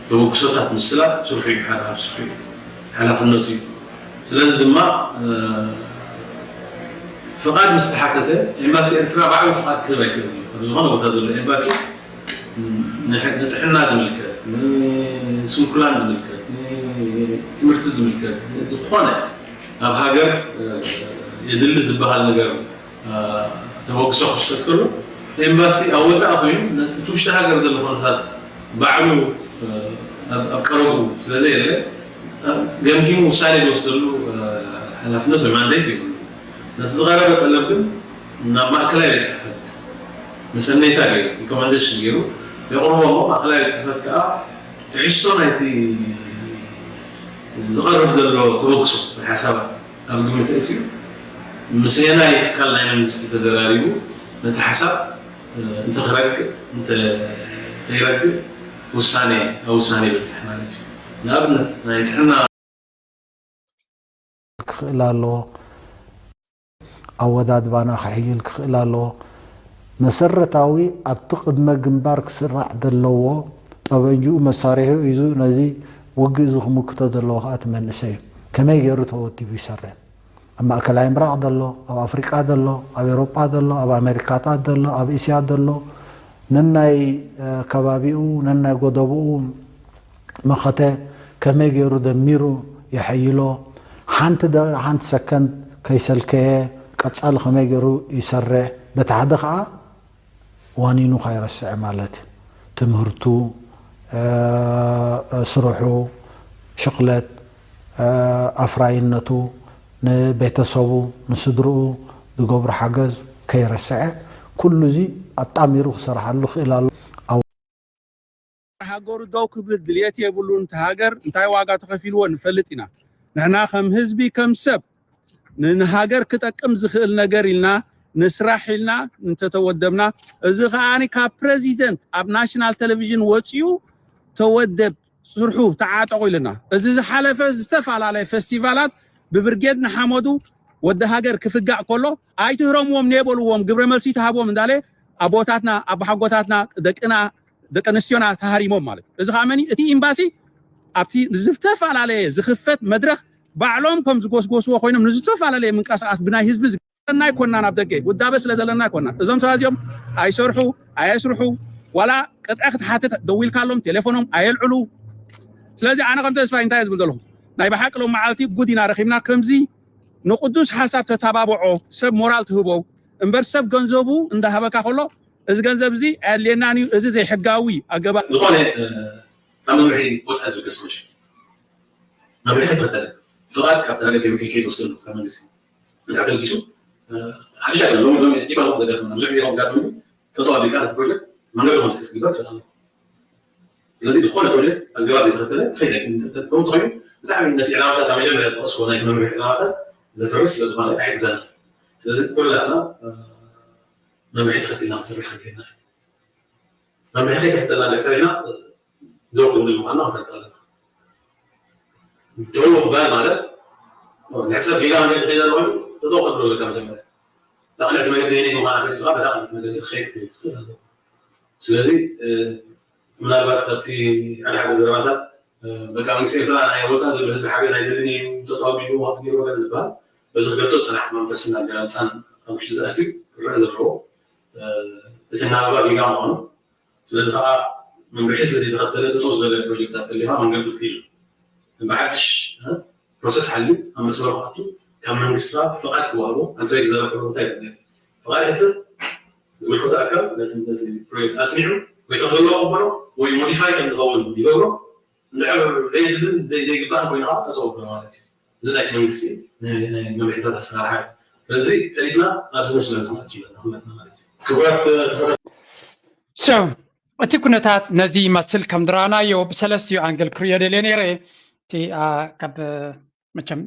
ተበግሶታት ምስላጥ ስርሑ እዩ፣ ሓደ ካብ ስርሑ እዩ፣ ሓላፍነቱ እዩ። ስለዚ ድማ ፍቓድ ምስ ተሓተተ ኤምባሲ ኤርትራ ባዕሉ ፍቓድ ክህብ ኣይክእልን እዩ። ኣብ ዝኾነ ቦታ ዘሎ ኤምባሲ ንጥዕና ዝምልከት፣ ንስንኩላን ዝምልከት፣ ንትምህርቲ ዝምልከት፣ ዝኾነ ኣብ ሃገር የድሊ ዝበሃል ነገር ተበግሶ ክፍሰት ከሎ ኤምባሲ ኣብ ወፃኢ ኮይኑ ነቲ ውሽጢ ሃገር ዘሎ ኩነታት ባዕሉ ኣብ ቀረቡ ስለዘየለ ገምጊሙ ውሳኔ ዝወስደሉ ሓላፍነት ወይ ማንዴት የብሉ። ነቲ ዝቐረበ ጠለብ ግን ናብ ማእከላይ ቤት ፅሕፈት መሰነይታ ገይሩ ሪኮመንዴሽን ገይሩ የቕርቦ እሞ ማእከላይ ቤት ፅሕፈት ከዓ ትሕዝቶ ናይቲ ዝቐርብ ዘሎ ተበግሶ ወይ ሓሳባት ኣብ ግምት ኣእትዩ ምስ ኣየናይ ትካል ናይ መንግስቲ ተዘራሪቡ ነቲ ሓሳብ እንተክረግእ እንተ ከይረግእ ውሳኔ ኣብ ውሳኔ ይበፅሕ ማለት እዩ። ንኣብነት ናይ ጥዕና ክኽእል ኣለዎ። ኣወዳድባና ክሕይል ክኽእል ኣለዎ። መሰረታዊ ኣብቲ ቅድመ ግንባር ክስራዕ ዘለዎ ጠበንጅኡ መሳሪሑ ሒዙ ነዚ ውግእ እዚ ክምክቶ ዘለዎ ከዓ እቲ መንእሰይ እዩ። ከመይ ገይሩ ተወዲቡ ይሰርሕ? ኣብ ማእከላይ ምብራቕ ዘሎ፣ ኣብ ኣፍሪቃ ዘሎ፣ ኣብ ኤውሮጳ ዘሎ፣ ኣብ ኣሜሪካታት ዘሎ፣ ኣብ እስያ ዘሎ ነናይ ከባቢኡ ነናይ ጎደቦኡ መኸተ ከመይ ገይሩ ደሚሩ የሐይሎ፣ ሓንቲ ሰከንድ ከይሰልከየ ቀፃሊ ከመይ ገይሩ ይሰርሕ፣ በቲ ሓደ ከዓ ዋኒኑ ካይረስዐ ማለት እዩ። ትምህርቱ፣ ስርሑ፣ ሽቕለት፣ ኣፍራይነቱ፣ ንቤተሰቡ ንስድርኡ ዝገብሮ ሓገዝ ከይረስዐ ኩሉ እዚ ኣጣሚሩ ክሰርሓሉ ክእል ኣሎ። ሃገሩ ደው ክብል ድልየት የብሉን። እቲ ሃገር እንታይ ዋጋ ተኸፊልዎ ንፈልጥ ኢና። ንሕና ከም ህዝቢ ከም ሰብ ንሃገር ክጠቅም ዝኽእል ነገር ኢልና ንስራሕ ኢልና እንተተወደብና፣ እዚ ከኣ ካብ ፕረዚደንት ኣብ ናሽናል ቴሌቪዥን ወፂኡ ተወደብ ስርሑ ተዓጠቑ ኢልና። እዚ ዝሓለፈ ዝተፈላለየ ፌስቲቫላት ብብርጌድ ንሓመዱ ወዲ ሃገር ክፍጋእ ከሎ ኣይትህረምዎም ነበልዎም ግብረ መልሲ ተሃብዎም እንዳለ ኣቦታትና ኣቦሓጎታትና ደቅና ደቂ ኣንስትዮና ተሃሪሞም ማለት እዩ። እዚ ከዓ መን እቲ ኤምባሲ ኣብቲ ዝተፈላለየ ዝኽፈት መድረክ ባዕሎም ከም ዝጎስጎስዎ ኮይኖም ንዝተፈላለየ ምንቀሳቀስ ብናይ ህዝቢ ዝገለና ኣይኮናን ኣብ ደገ ውዳበ ስለ ዘለና ኣይኮናን። እዞም ሰባት እዚኦም ኣይሰርሑ ኣየስርሑ ዋላ ቅጥዒ ክትሓትት ደዊልካሎም ቴሌፎኖም ኣየልዕሉ። ስለዚ ኣነ ከም ተስፋይ እንታይ ዝብል ዘለኹ ናይ ብሓቂ ሎም መዓልቲ ጉድ ኢና ረኺብና። ከምዚ ንቅዱስ ሓሳብ ተታባብዖ ሰብ ሞራል ትህቦ እምበር ሰብ ገንዘቡ እንዳሃበካ ከሎ እዚ ገንዘብ እዚ ኣየድልየናን እዩ፣ እዚ ዘይሕጋዊ ኣገባብ ዝኾነ ካብ መምርሒ ወፃኢ ዝብገስ ፕሮጀክት መምርሒ ኣይተኸተለን። ፍቓድ ካብቲ ሃገር ከይወከይ ከይትወስደሉ ካብ መንግስቲ እንድሕር ተበጊሱ ሓድሽ ኣይኮነን። ሎሚ ሎሚ እጅግ ኣልኩም ዘጋጥመና ብዙሕ ግዜ ከም ጋጥመኒ ጠጠው ኣቢልካ ነቲ ፕሮጀክት መንገዲ ከም ዝሕዝ ግበር ትፈታ ኣለዎ። ስለዚ ዝኾነ ፕሮጀክት ኣገባብ ዘይተኸተለ ክኸይድ ኣይክእልን። እንተ- ከምኡ እንተኾይኑ ብጣዕሚ ነቲ ዕላማታት ኣብ መጀመርያ ዝጠቐስዎ ናይቲ መምርሒ ዕላማታት ዘፍርስ ስለ ዝኾነ ኣይሕግዘና። ስለዚ ኩላትና መምርሒ ተኸቲልና ክንሰርሕ ከድልየና እዩ። መምርሒ ከይተኸተልና እንድሕር ሰሪሕና ደው ክንብል ምዃንና ክንፈልጥ ኣለና። ደው ምባል ማለት ንሕሰብ ጌጋ መንገዲ ከይደ ኮይኑ ጠጠው ከብሎ ዘለካ መጀመርያ እታ ቅንዕቲ መገዲ የነይቲ ምዃና ፈሊጥካ በታ ቅንዕቲ መገዲ ክኸይድ ክኽእል ኣለዎ። ስለዚ ምናልባት ኣብቲ ሓደ ሓደ ዘረባታት በቃ መንግስቲ ኤርትራ ናይ ወፃእ ዘሎ ህዝቢ ሓገዝ ኣይደልን እዩ ጠጠው ኣቢሉ ከምዚ ገይሩ ወገን ዝበሃል በዚ ክገልጦ ዝፀናሕኩ መንፈስን ኣገላልፃን ኣብ ውሽጢ ዝኣትዩ ክረአ ዘለዎ እቲ ናብባ ጌጋ ምዃኑ ስለዚ ከዓ መምርሒ ስለ ዘይተኸተለ ጠጠው ዝበለ ፕሮጀክታት ተሊኻ መንገዱ ሒዙ ብሓድሽ ፕሮሰስ ሓልዩ ኣብ መስመር ክኣቱ ካብ መንግስቲ ከዓ ፍቓድ ክወሃቦ ኣንተ ዝዘረብ ከሎ እንታይ ይበሃል ፍቓድ ሕትት ዝምልከቶ ኣካል ነቲ ነቲ ፕሮጀክት ኣስሚዑ ወይ ከም ዘለዎ ክቕበሎ ወይ ሞዲፋይ ከም ዝኸውን ይገብሮ እንድሕር ዘየድልን ዘይ- ዘይግባእን ኮይኑ ከዓ ጠጠው ኣበሎ ማለት እዩ እዚ ናይቲ መንግስቲ ናይ ናይ መምርሒታት ኣሰራርሓ እዩ ስለዚ ፈሊጥና ኣብዚ መስመር እዚ ክንኣቱ ኣለና ኩላትና ማለት እዩ ክቡራት ተኸታተልቲ So እቲ ኩነታት ነዚ ይመስል ከም ዝረኣናዮ ብሰለስቲኡ ኣንግል ክሪኦ ደልየ ነይረ እቲ ካብ መቸም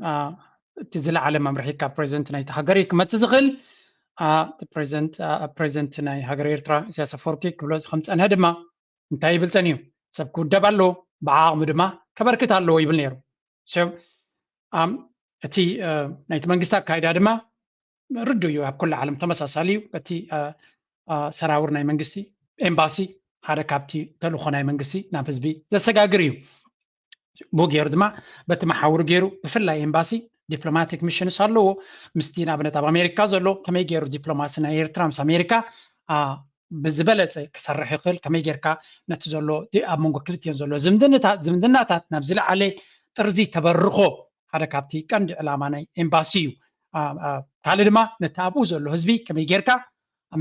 እቲ ዝለዓለ መምርሒ ካብ ፕሬዚደንት ናይቲ ሃገር እዩ ክመፅእ ዝኽእል ፕሬዚደንት ናይ ሃገር ኤርትራ ኢሳያስ ኣፈወርቂ ክብሎ ከም ፀንሀ ድማ እንታይ ይብል ፀኒሁ ሰብ ክውደብ ኣለዎ ብዓቕሙ ድማ ከበርክት ኣለዎ ይብል ነይሩ ሰብ እቲ ናይቲ መንግስቲ ኣካይዳ ድማ ርዱ እዩ ኣብ ኩሉ ዓለም ተመሳሳሊ እዩ በቲ ሰራውር ናይ መንግስቲ ኤምባሲ ሓደ ካብቲ ተልእኮ ናይ መንግስቲ ናብ ህዝቢ ዘሰጋግር እዩ ብኡ ገይሩ ድማ በቲ መሓውሩ ገይሩ ብፍላይ ኤምባሲ ዲፕሎማቲክ ሚሽንስ ኣለዎ ምስቲ ንኣብነት ኣብ ኣሜሪካ ዘሎ ከመይ ገይሩ ዲፕሎማሲ ናይ ኤርትራ ምስ ኣሜሪካ ብዝበለፀ ክሰርሕ ይኽእል ከመይ ጌርካ ነቲ ዘሎ ኣብ መንጎ ክልቲኦን ዘሎ ዝምድናታት ናብ ዝለዓለ ጥርዚ ተበርኾ ሓደ ካብቲ ቀንዲ ዕላማ ናይ ኤምባሲ እዩ ካልእ ድማ ነቲ ኣብኡ ዘሎ ህዝቢ ከመይ ጌርካ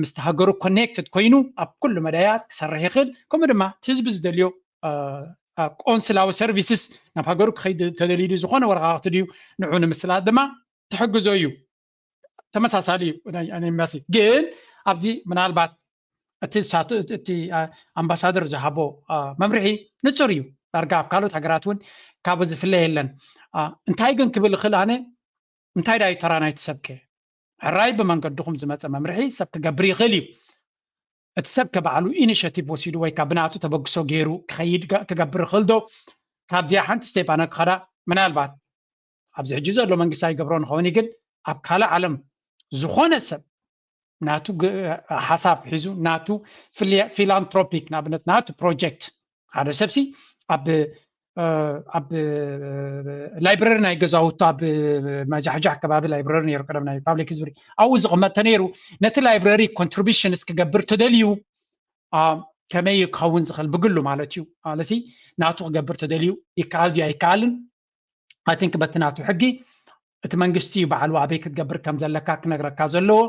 ምስቲ ሃገሩ ኮኔክትድ ኮይኑ ኣብ ኩሉ መዳያት ክሰርሕ ይኽእል ከምኡ ድማ እቲ ህዝቢ ዝደልዮ ቆንስላዊ ሰርቪስስ ናብ ሃገሩ ክኸይድ ተደልዩ ዝኾነ ወረቃቅቲ ድዩ ንዑ ንምስላጥ ድማ ትሕግዞ እዩ ተመሳሳሊ እዩ ናይ ኤምባሲ ግን ኣብዚ ምናልባት እቲ ሳቱ እቲ ኣምባሳደር ዝሃቦ መምርሒ ንፁር እዩ ዳርጋ ኣብ ካልኦት ሃገራት እውን ካብኡ ዝፍለ የለን እንታይ ግን ክብል ይኽእል ኣነ እንታይ ዳዩ ተራ ናይቲ ሰብከ ሕራይ ብመንገድኹም ዝመፀ መምርሒ ሰብ ክገብር ይኽእል እዩ እቲ ሰብ ከባዕሉ ኢኒሽቲቭ ወሲዱ ወይ ካብ ብናቱ ተበግሶ ገይሩ ክኸይድ ክገብር ይኽእል ዶ? ካብዚኣ ሓንቲ ስቴፕ ኣነ ክኸዳ ምናልባት ኣብዚ ሕጂ ዘሎ መንግስቲ ኣይገብሮ ንኸውን ግን ኣብ ካልእ ዓለም ዝኾነ ሰብ ናቱ ሓሳብ ሒዙ ናቱ ፊላንትሮፒክ ንኣብነት ናቱ ፕሮጀክት ሓደ ሰብሲ ኣብ ኣብ ላይብረሪ ናይ ገዛውቱ ኣብ መጃሕጃሕ ከባቢ ላይብረሪ ነይሩ ቀደም ናይ ፓብሊክ ህዝቢ ኣብኡ ዝቕመጥ ተነይሩ ነቲ ላይብረሪ ኮንትሪቢሽንስ ክገብር ተደልዩ ከመይ ክኸውን ዝኽእል ብግሉ ማለት እዩ ኣለሲ ናቱ ክገብር ተደልዩ ይከኣል ድዩ ኣይከኣልን ኣይ ቲንክ በቲ ናቱ ሕጊ እቲ መንግስቲ እዩ ባዕሉ ኣበይ ክትገብር ከም ዘለካ ክነግረካ ዘለዎ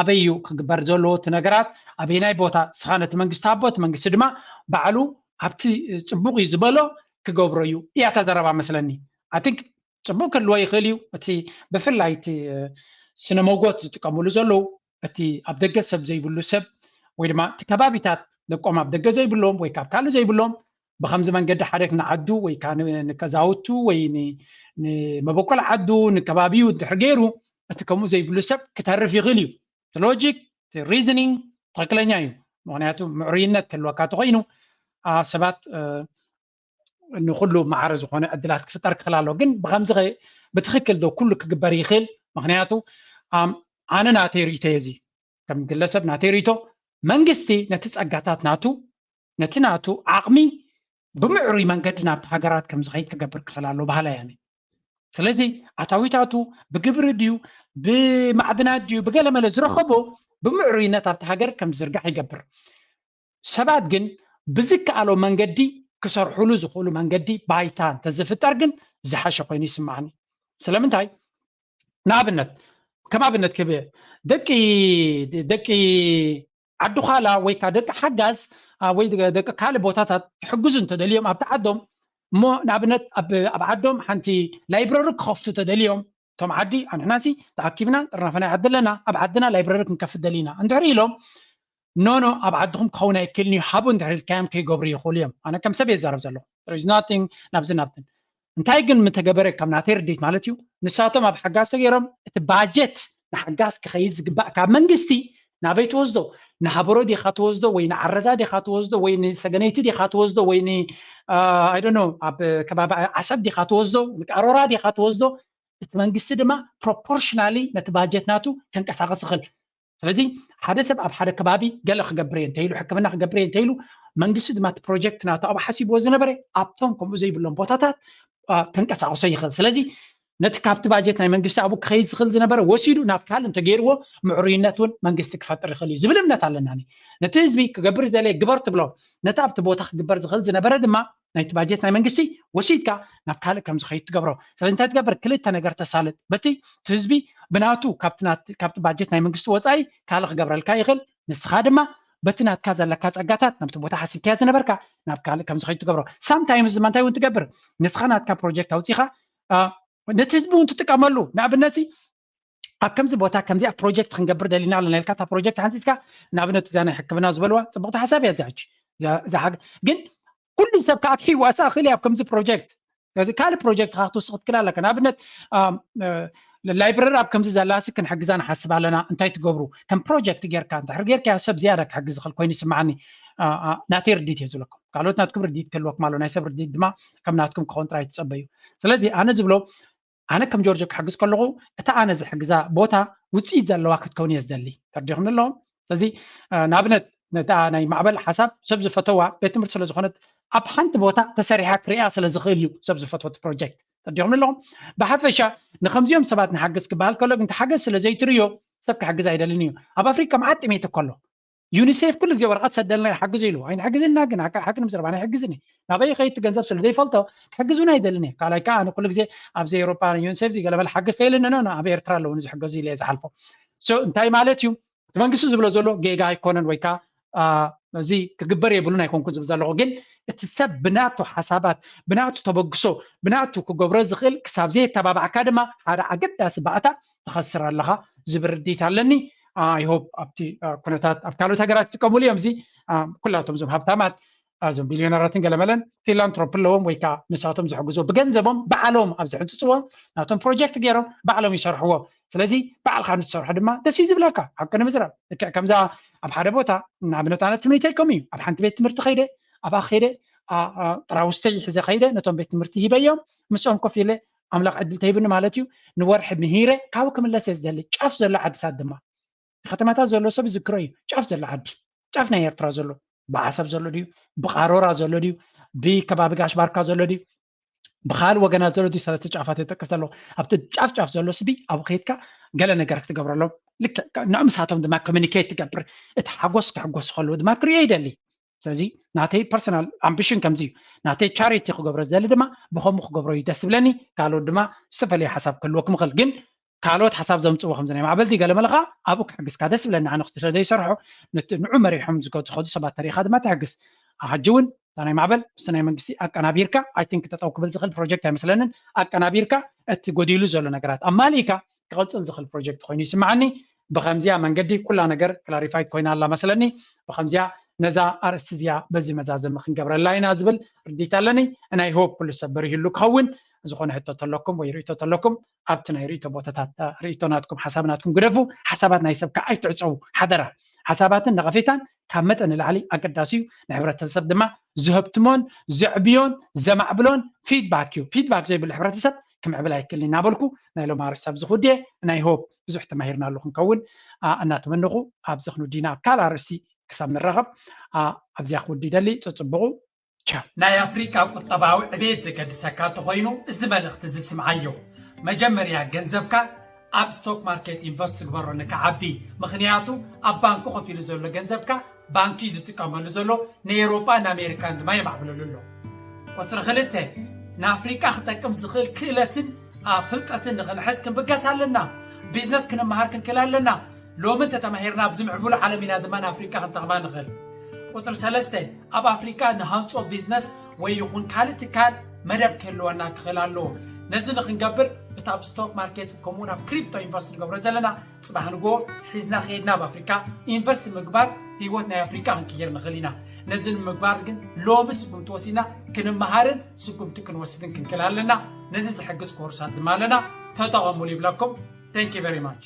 ኣበይ እዩ ክግበር ዘለዎ እቲ ነገራት ኣበይናይ ቦታ ስኻ ነቲ መንግስቲ ኣቦ እቲ መንግስቲ ድማ ባዕሉ ኣብቲ ፅቡቅ እዩ ዝበሎ ክገብሮ እዩ እያ ተዘረባ መስለኒ ኣይ ቲንክ ፅቡቅ ክህልዎ ይኽእል እዩ እቲ ብፍላይ እቲ ስነ መጎት ዝጥቀምሉ ዘለዉ እቲ ኣብ ደገ ሰብ ዘይብሉ ሰብ ወይ ድማ እቲ ከባቢታት ደቆም ኣብ ደገ ዘይብሎም ወይ ካብ ካልእ ዘይብሎም ብከምዚ መንገዲ ሓደ ንዓዱ ወይ ከዓ ንከዛውቱ ወይ ንመበቆል ዓዱ ንከባቢኡ እንድሕር ገይሩ እቲ ከምኡ ዘይብሉ ሰብ ክተርፍ ይኽእል እዩ እቲ ሎጂክ እቲ ሪዝኒንግ ትኽክለኛ እዩ ምክንያቱ ምዕሩይነት ክህልወካ ተኮይኑ ሰባት ንኩሉ ማዕረ ዝኾነ ዕድላት ክፍጠር ክኽእል ኣሎ ግን ብከምዚ ብትክክል ዶ ኩሉ ክግበር ይኽእል ምክንያቱ ኣነ ናተይ ርእቶ እዚ ከም ግለሰብ ናተይ ርእቶ መንግስቲ ነቲ ጸጋታት ናቱ ነቲ ናቱ ዓቕሚ ብምዕሩይ መንገዲ ናብቲ ሃገራት ከም ዝኸይድ ክገብር ክኽእል ኣሎ ባህላ ያኒ ስለዚ ኣታዊታቱ ብግብሪ ድዩ ብማዕድናት ድዩ ብገለመለ ዝረኸቦ ብምዕሩይነት ኣብቲ ሃገር ከም ዝዝርጋሕ ይገብር ሰባት ግን ብዝከኣሎ መንገዲ ክሰርሕሉ ዝኽእሉ መንገዲ ባይታ እንተዝፍጠር ግን ዝሓሸ ኮይኑ ይስማዓኒ ስለምንታይ ንኣብነት ከም ኣብነት ክብ ደቂ ደቂ ዓዱኻላ ወይ ከዓ ደቂ ሓጋዝ ወይ ደቂ ካልእ ቦታታት ክሕግዙ እንተደልዮም ኣብቲ ዓዶም እሞ ንኣብነት ኣብ ዓዶም ሓንቲ ላይብረሪ ክኸፍቱ ተደልዮም እቶም ዓዲ ኣንሕናሲ ተኣኪብና ጥርናፈ ናይ ዓዲ ኣለና ኣብ ዓድና ላይብረሪ ክንከፍት ደሊና እንድሕር ኢሎም ኖኖ ኣብ ዓድኹም ክኸውን ኣይክልን እዩ ሃቡ እንድሕር ኢልካዮም ከይገብሩ ይኽእሉ እዮም ኣነ ከም ሰብ የዛረብ ዘለኹ ናብዚ ናብትን እንታይ ግን ምተገበረ ካብ ናተይ ርድኢት ማለት እዩ ንሳቶም ኣብ ሓጋዝ ተገይሮም እቲ ባጀት ንሓጋዝ ክኸይድ ዝግባእ ካብ መንግስቲ ናበይ ትወስዶ ንሃበሮ ዲኻ ትወስዶ ወይ ንዓረዛ ዲኻ ትወስዶ ወይ ንሰገነይቲ ዲኻ ትወስዶ ወይ ን I don't know ኣብ ከባቢ ዓሰብ ዲኻ ትወስዶ ንቃሮራ ዲኻ ትወስዶ እቲ መንግስቲ ድማ ፕሮፖርሽናሊ ነቲ ባጀት ናቱ ከንቀሳቐስ ይኽእል ስለዚ ሓደ ሰብ ኣብ ሓደ ከባቢ ገለ ክገብር እየ እንተኢሉ ሕክምና ክገብር እየ እንተኢሉ መንግስቲ ድማ እቲ ፕሮጀክት ናቱ ኣብ ሓሲብዎ ዝነበረ ኣብቶም ከምኡ ዘይብሎም ቦታታት ተንቀሳቕሶ ይኽእል ስለዚ ነቲ ካብቲ ባጀት ናይ መንግስቲ ኣብኡ ክኸይድ ዝኽእል ዝነበረ ወሲዱ ናብ ካልእ እንተገይርዎ ምዕሩይነት እውን መንግስቲ ክፈጥር ይኽእል እዩ ዝብል እምነት ኣለና ነቲ ህዝቢ ክገብር ዘለ ግበር ትብሎ ነቲ ኣብቲ ቦታ ክግበር ዝኽእል ዝነበረ ድማ ናይቲ ባጀት ናይ መንግስቲ ወሲድካ ናብ ካልእ ከም ዝኸይድ ትገብሮ ስለዚ እንታይ ትገብር ክልተ ነገር ተሳልጥ በቲ እቲ ህዝቢ ብናቱ ካብቲ ባጀት ናይ መንግስቲ ወፃኢ ካልእ ክገብረልካ ይኽእል ንስኻ ድማ በቲ ናትካ ዘለካ ፀጋታት ናብቲ ቦታ ሓሲብካያ ዝነበርካ ናብ ካልእ ከም ዝኸይድ ትገብሮ ሳምታይምስ ድማ እንታይ እውን ትገብር ንስኻ ናትካ ፕሮጀክት ኣውፂኻ ነቲ ህዝቢ እውን ትጥቀመሉ ንኣብነት ኣብ ከምዚ ቦታ ከምዚኣ ፕሮጀክት ክንገብር ደሊና ኣለና ኢልካ እታ ፕሮጀክት ሓንፂፅካ ንኣብነት እዚኣ ናይ ሕክምና ዝበልዋ ፅቡቅቲ ሓሳብ እያ እዚኣ እዛ ግን ኩሉ ሰብ ከዓ ክህይዋ እሳ ክእል ኣብ ከምዚ ፕሮጀክት ስለዚ ካልእ ፕሮጀክት ካ ክትውስኽ ትክእል ኣለካ ንኣብነት ላይብረሪ ኣብ ከምዚ ዘላሲ ክንሕግዛ ንሓስብ ኣለና እንታይ ትገብሩ ከም ፕሮጀክት ጌርካ እንድሕር ጌርካ ሰብ ዝያዳ ክሕግዝ ዝኽእል ኮይኑ ይስምዓኒ ናተይ ርዲት እየ ዝብለኩም ካልኦት ናትኩም ርዲት ክህልወኩም ኣሎ ናይ ሰብ ርዲት ድማ ከም ናትኩም ክኸውን ጥራይ ትጸበዩ ስለዚ ኣነ ዝብሎ ኣነ ከም ጆርጆ ክሕግዝ ከለኹ እታ ኣነ ዝሕግዛ ቦታ ውፅኢት ዘለዋ ክትከውን እየ ዝደሊ ተርዲኹም ኣለዎም ስለዚ ንኣብነት ነታ ናይ ማዕበል ሓሳብ ሰብ ዝፈተዋ ቤት ትምህርቲ ስለ ዝኾነት ኣብ ሓንቲ ቦታ ተሰሪሓ ክሪኣ ስለ ዝኽእል እዩ ሰብ ዝፈትወት ፕሮጀክት ተርዲኹም ኣለኹም ብሓፈሻ ንከምዚኦም ሰባት ንሓግዝ ክበሃል ከሎ ግን ተሓገዝ ስለ ዘይትርዮ ሰብ ክሕግዝ ኣይደልን እዩ ኣብ ኣፍሪካ መዓት ጥሜት እኮ ኣሎ ዩኒሴፍ ኩሉ ግዜ ወረቐት ሰደልና ይሓግዙ ኢሉ ኣይንሕግዝና ግን ሓቂ ንምዝረባ ኣይሕግዝን ናበይ ከይት ገንዘብ ስለ ዘይፈልጦ ክሕግዙን ኣይደልን ካልኣይ ከዓ ኣነ ኩሉ ግዜ ኣብዚ ኤሮፓ ዩኒሴፍ ገለመል ሓግዝ ተይልንኖ ኣብ ኤርትራ ኣለውን ዝሕገዙ ኢለ ዝሓልፎ እንታይ ማለት እዩ እቲ መንግስቲ ዝብሎ ዘሎ ጌጋ ኣይኮነን ወይ ከዓ እዚ ክግበር የብሉን ኣይኮንኩ ዝብል ዘለኹ ግን እቲ ሰብ ብናቱ ሓሳባት ብናቱ ተበግሶ ብናቱ ክገብሮ ዝኽእል ክሳብ ዘየተባባዕካ ድማ ሓደ ኣገዳሲ ባእታ ትኸስር ኣለኻ ዝብል ርድኢት ኣለኒ ይሆብ ኣብቲ ኩነታት ኣብ ካልኦት ሃገራት ይጥቀሙሉ እዮም እዚ ኩላቶም ዞም ሃብታማት እዞም ቢልዮነራትን ገለመለን ፊላንትሮፕ ኣለዎም ወይ ከዓ ንሳቶም ዝሕግዞ ብገንዘቦም ባዕሎም ኣብ ዝሕንፅፅዎ ናቶም ፕሮጀክት ገይሮም ባዕሎም ይሰርሕዎ ስለዚ ባዕልካ ንትሰርሖ ድማ ደስ እዩ ዝብለካ። ሓቂ ንምዝራብ ልክዕ ከምዛ ኣብ ሓደ ቦታ ንኣብነት ኣነ ትምኒተይ ከምኡ እዩ። ኣብ ሓንቲ ቤት ትምህርቲ ከይደ ኣብኣ ከይደ ጥራውስተይ ሒዘ ከይደ ነቶም ቤት ትምህርቲ ሂበዮም ምስኦም ኮፍ ኢለ ኣምላኽ ዕድል ተሂብኒ ማለት እዩ። ንወርሒ ምሂረ ካብ ክምለስ እየ ዝደሊ። ጫፍ ዘሎ ዓድታት ድማ ከተማታት ዘሎ ሰብ ዝክሮ እዩ። ጫፍ ዘሎ ዓዲ ጫፍ ናይ ኤርትራ ዘሎ ብዓሰብ ዘሎ ድዩ ብቃሮራ ዘሎ ድዩ ብከባቢ ጋሽ ባርካ ዘሎ ድዩ ብካል ወገናት ዘሎ ድዩ ሰለስተ ጫፋት የጠቅስ ዘሎ ኣብቲ ጫፍ ጫፍ ዘሎ ስቢ ኣብ ከይድካ ገለ ነገር ክትገብረሎም ልክዕ ንዕምሳቶም ድማ ኮሚኒኬት ትገብር እቲ ሓጎስ ክሕጎስ ከለዉ ድማ ክሪኦ ይደሊ። ስለዚ ናተይ ፐርሰናል ኣምቢሽን ከምዚ እዩ። ናተይ ቻሪቲ ክገብሮ ዝደሊ ድማ ብከምኡ ክገብሮ እዩ ደስ ዝብለኒ። ካልኦት ድማ ዝተፈላለዩ ሓሳብ ክህልወኩም ይኽእል ግን ካልኦት ሓሳብ ዘምፅዎ ከምዚ ናይ ማዕበል ድዩ ገለ መለ ከዓ ኣብኡ ክሕግዝካ ደስ ዝብለኒ ኣነ ክስተ ዘይሰርሖ ንዑ መሪሖም ዝኸዱ ሰባት ተሪኢኻ ድማ ትሕግዝ። ሕጂ እውን እታ ናይ ማዕበል ምስቲ ናይ መንግስቲ ኣቀናቢርካ ኣይ ቲንክ ጠጠው ክብል ዝኽእል ፕሮጀክት ኣይመስለንን ኣቀናቢርካ እቲ ጎዲሉ ዘሎ ነገራት ኣማሊእካ ክቐፅል ዝኽእል ፕሮጀክት ኮይኑ ይስምዓኒ። ብከምዚኣ መንገዲ ኩላ ነገር ክላሪፋይ ኮይና ኣላ መስለኒ። ብከምዚኣ ነዛ ኣርእስቲ እዚኣ በዚ መዛዘሚ ክንገብረላ ኢና ዝብል ርዲት ኣለኒ። ናይ ሆፕ ኩሉ ሰብ በሪህሉ ክኸውን ዝኾነ ሕቶ ተለኩም ወይ ርእቶ ተለኩም ኣብቲ ናይ ርእቶ ቦታታት ርእቶ ናትኩም ሓሳብ ናትኩም ግደፉ። ሓሳባት ናይ ሰብ ከዓ ኣይትዕፀው ሓደራ። ሓሳባትን ነቐፌታን ካብ መጠን ንላዕሊ ኣገዳሲ እዩ። ንሕብረተሰብ ድማ ዝህብትሞን ዘዕብዮን ዘማዕብሎን ፊድባክ እዩ። ፊድባክ ዘይብሉ ሕብረተሰብ ክምዕብል ኣይክእል እናበልኩ ናይ ሎም ኣርእስቲ ኣብዚ ክውድየ ናይ ሆፕ ብዙሕ ተማሂርናሉ ክንከውን እናተመነኹ ኣብዚ ክንውድይና ኣብ ካልእ ኣርእስቲ ክሳብ ንራኸብ ኣብዚኣ ክውዲ ይደሊ። ፀፅብቑ ቻው። ናይ ኣፍሪቃ ቁጠባዊ ዕቤት ዘገድሰካ እንተኾይኑ እዚ መልእኽቲ እዚ ስምዓዮ። መጀመርያ ገንዘብካ ኣብ ስቶክ ማርኬት ኢንቨስት ግበሮ ንክዓቢ። ምኽንያቱ ኣብ ባንኪ ኮፍ ኢሉ ዘሎ ገንዘብካ ባንኪ እዩ ዝጥቀመሉ ዘሎ፣ ንኤውሮጳን ኣሜሪካን ድማ የማዕብለሉ ኣሎ። ቁጽሪ ክልተ፣ ንኣፍሪቃ ክጠቅም ዝኽእል ክእለትን ፍልጠትን ንኽንሕዝ ክንብገስ ኣለና። ቢዝነስ ክንመሃር ክንክእል ኣለና። ሎሚ እንተተማሂርና ኣብዚ ምዕቡል ዓለም ኢና ድማ ንኣፍሪቃ ክንጠቕማ ንኽእል። ቁጽሪ ሰለስተ፣ ኣብ ኣፍሪቃ ንሃንጾ ቢዝነስ ወይ ይኹን ካልእ ትካል መደብ ክህልወና ክኽእል ኣለዎ። ነዚ ንኽንገብር እቲ ኣብ ስቶክ ማርኬት ከምኡውን ኣብ ክሪፕቶ ኢንቨስት ንገብሮ ዘለና ፅባሕ ንጎ ሒዝና ከይድና ኣብ ኣፍሪካ ኢንቨስት ምግባር ህይወት ናይ ኣፍሪካ ክንቅይር ንኽእል ኢና። ነዚ ንምግባር ግን ሎሚ ስጉምቲ ወሲድና ክንመሃርን ስጉምቲ ክንወስድን ክንክእል ኣለና። ነዚ ዝሕግዝ ኮርሳት ድማ ኣለና። ተጠቐሙሉ ይብለኩም። Thank you very much.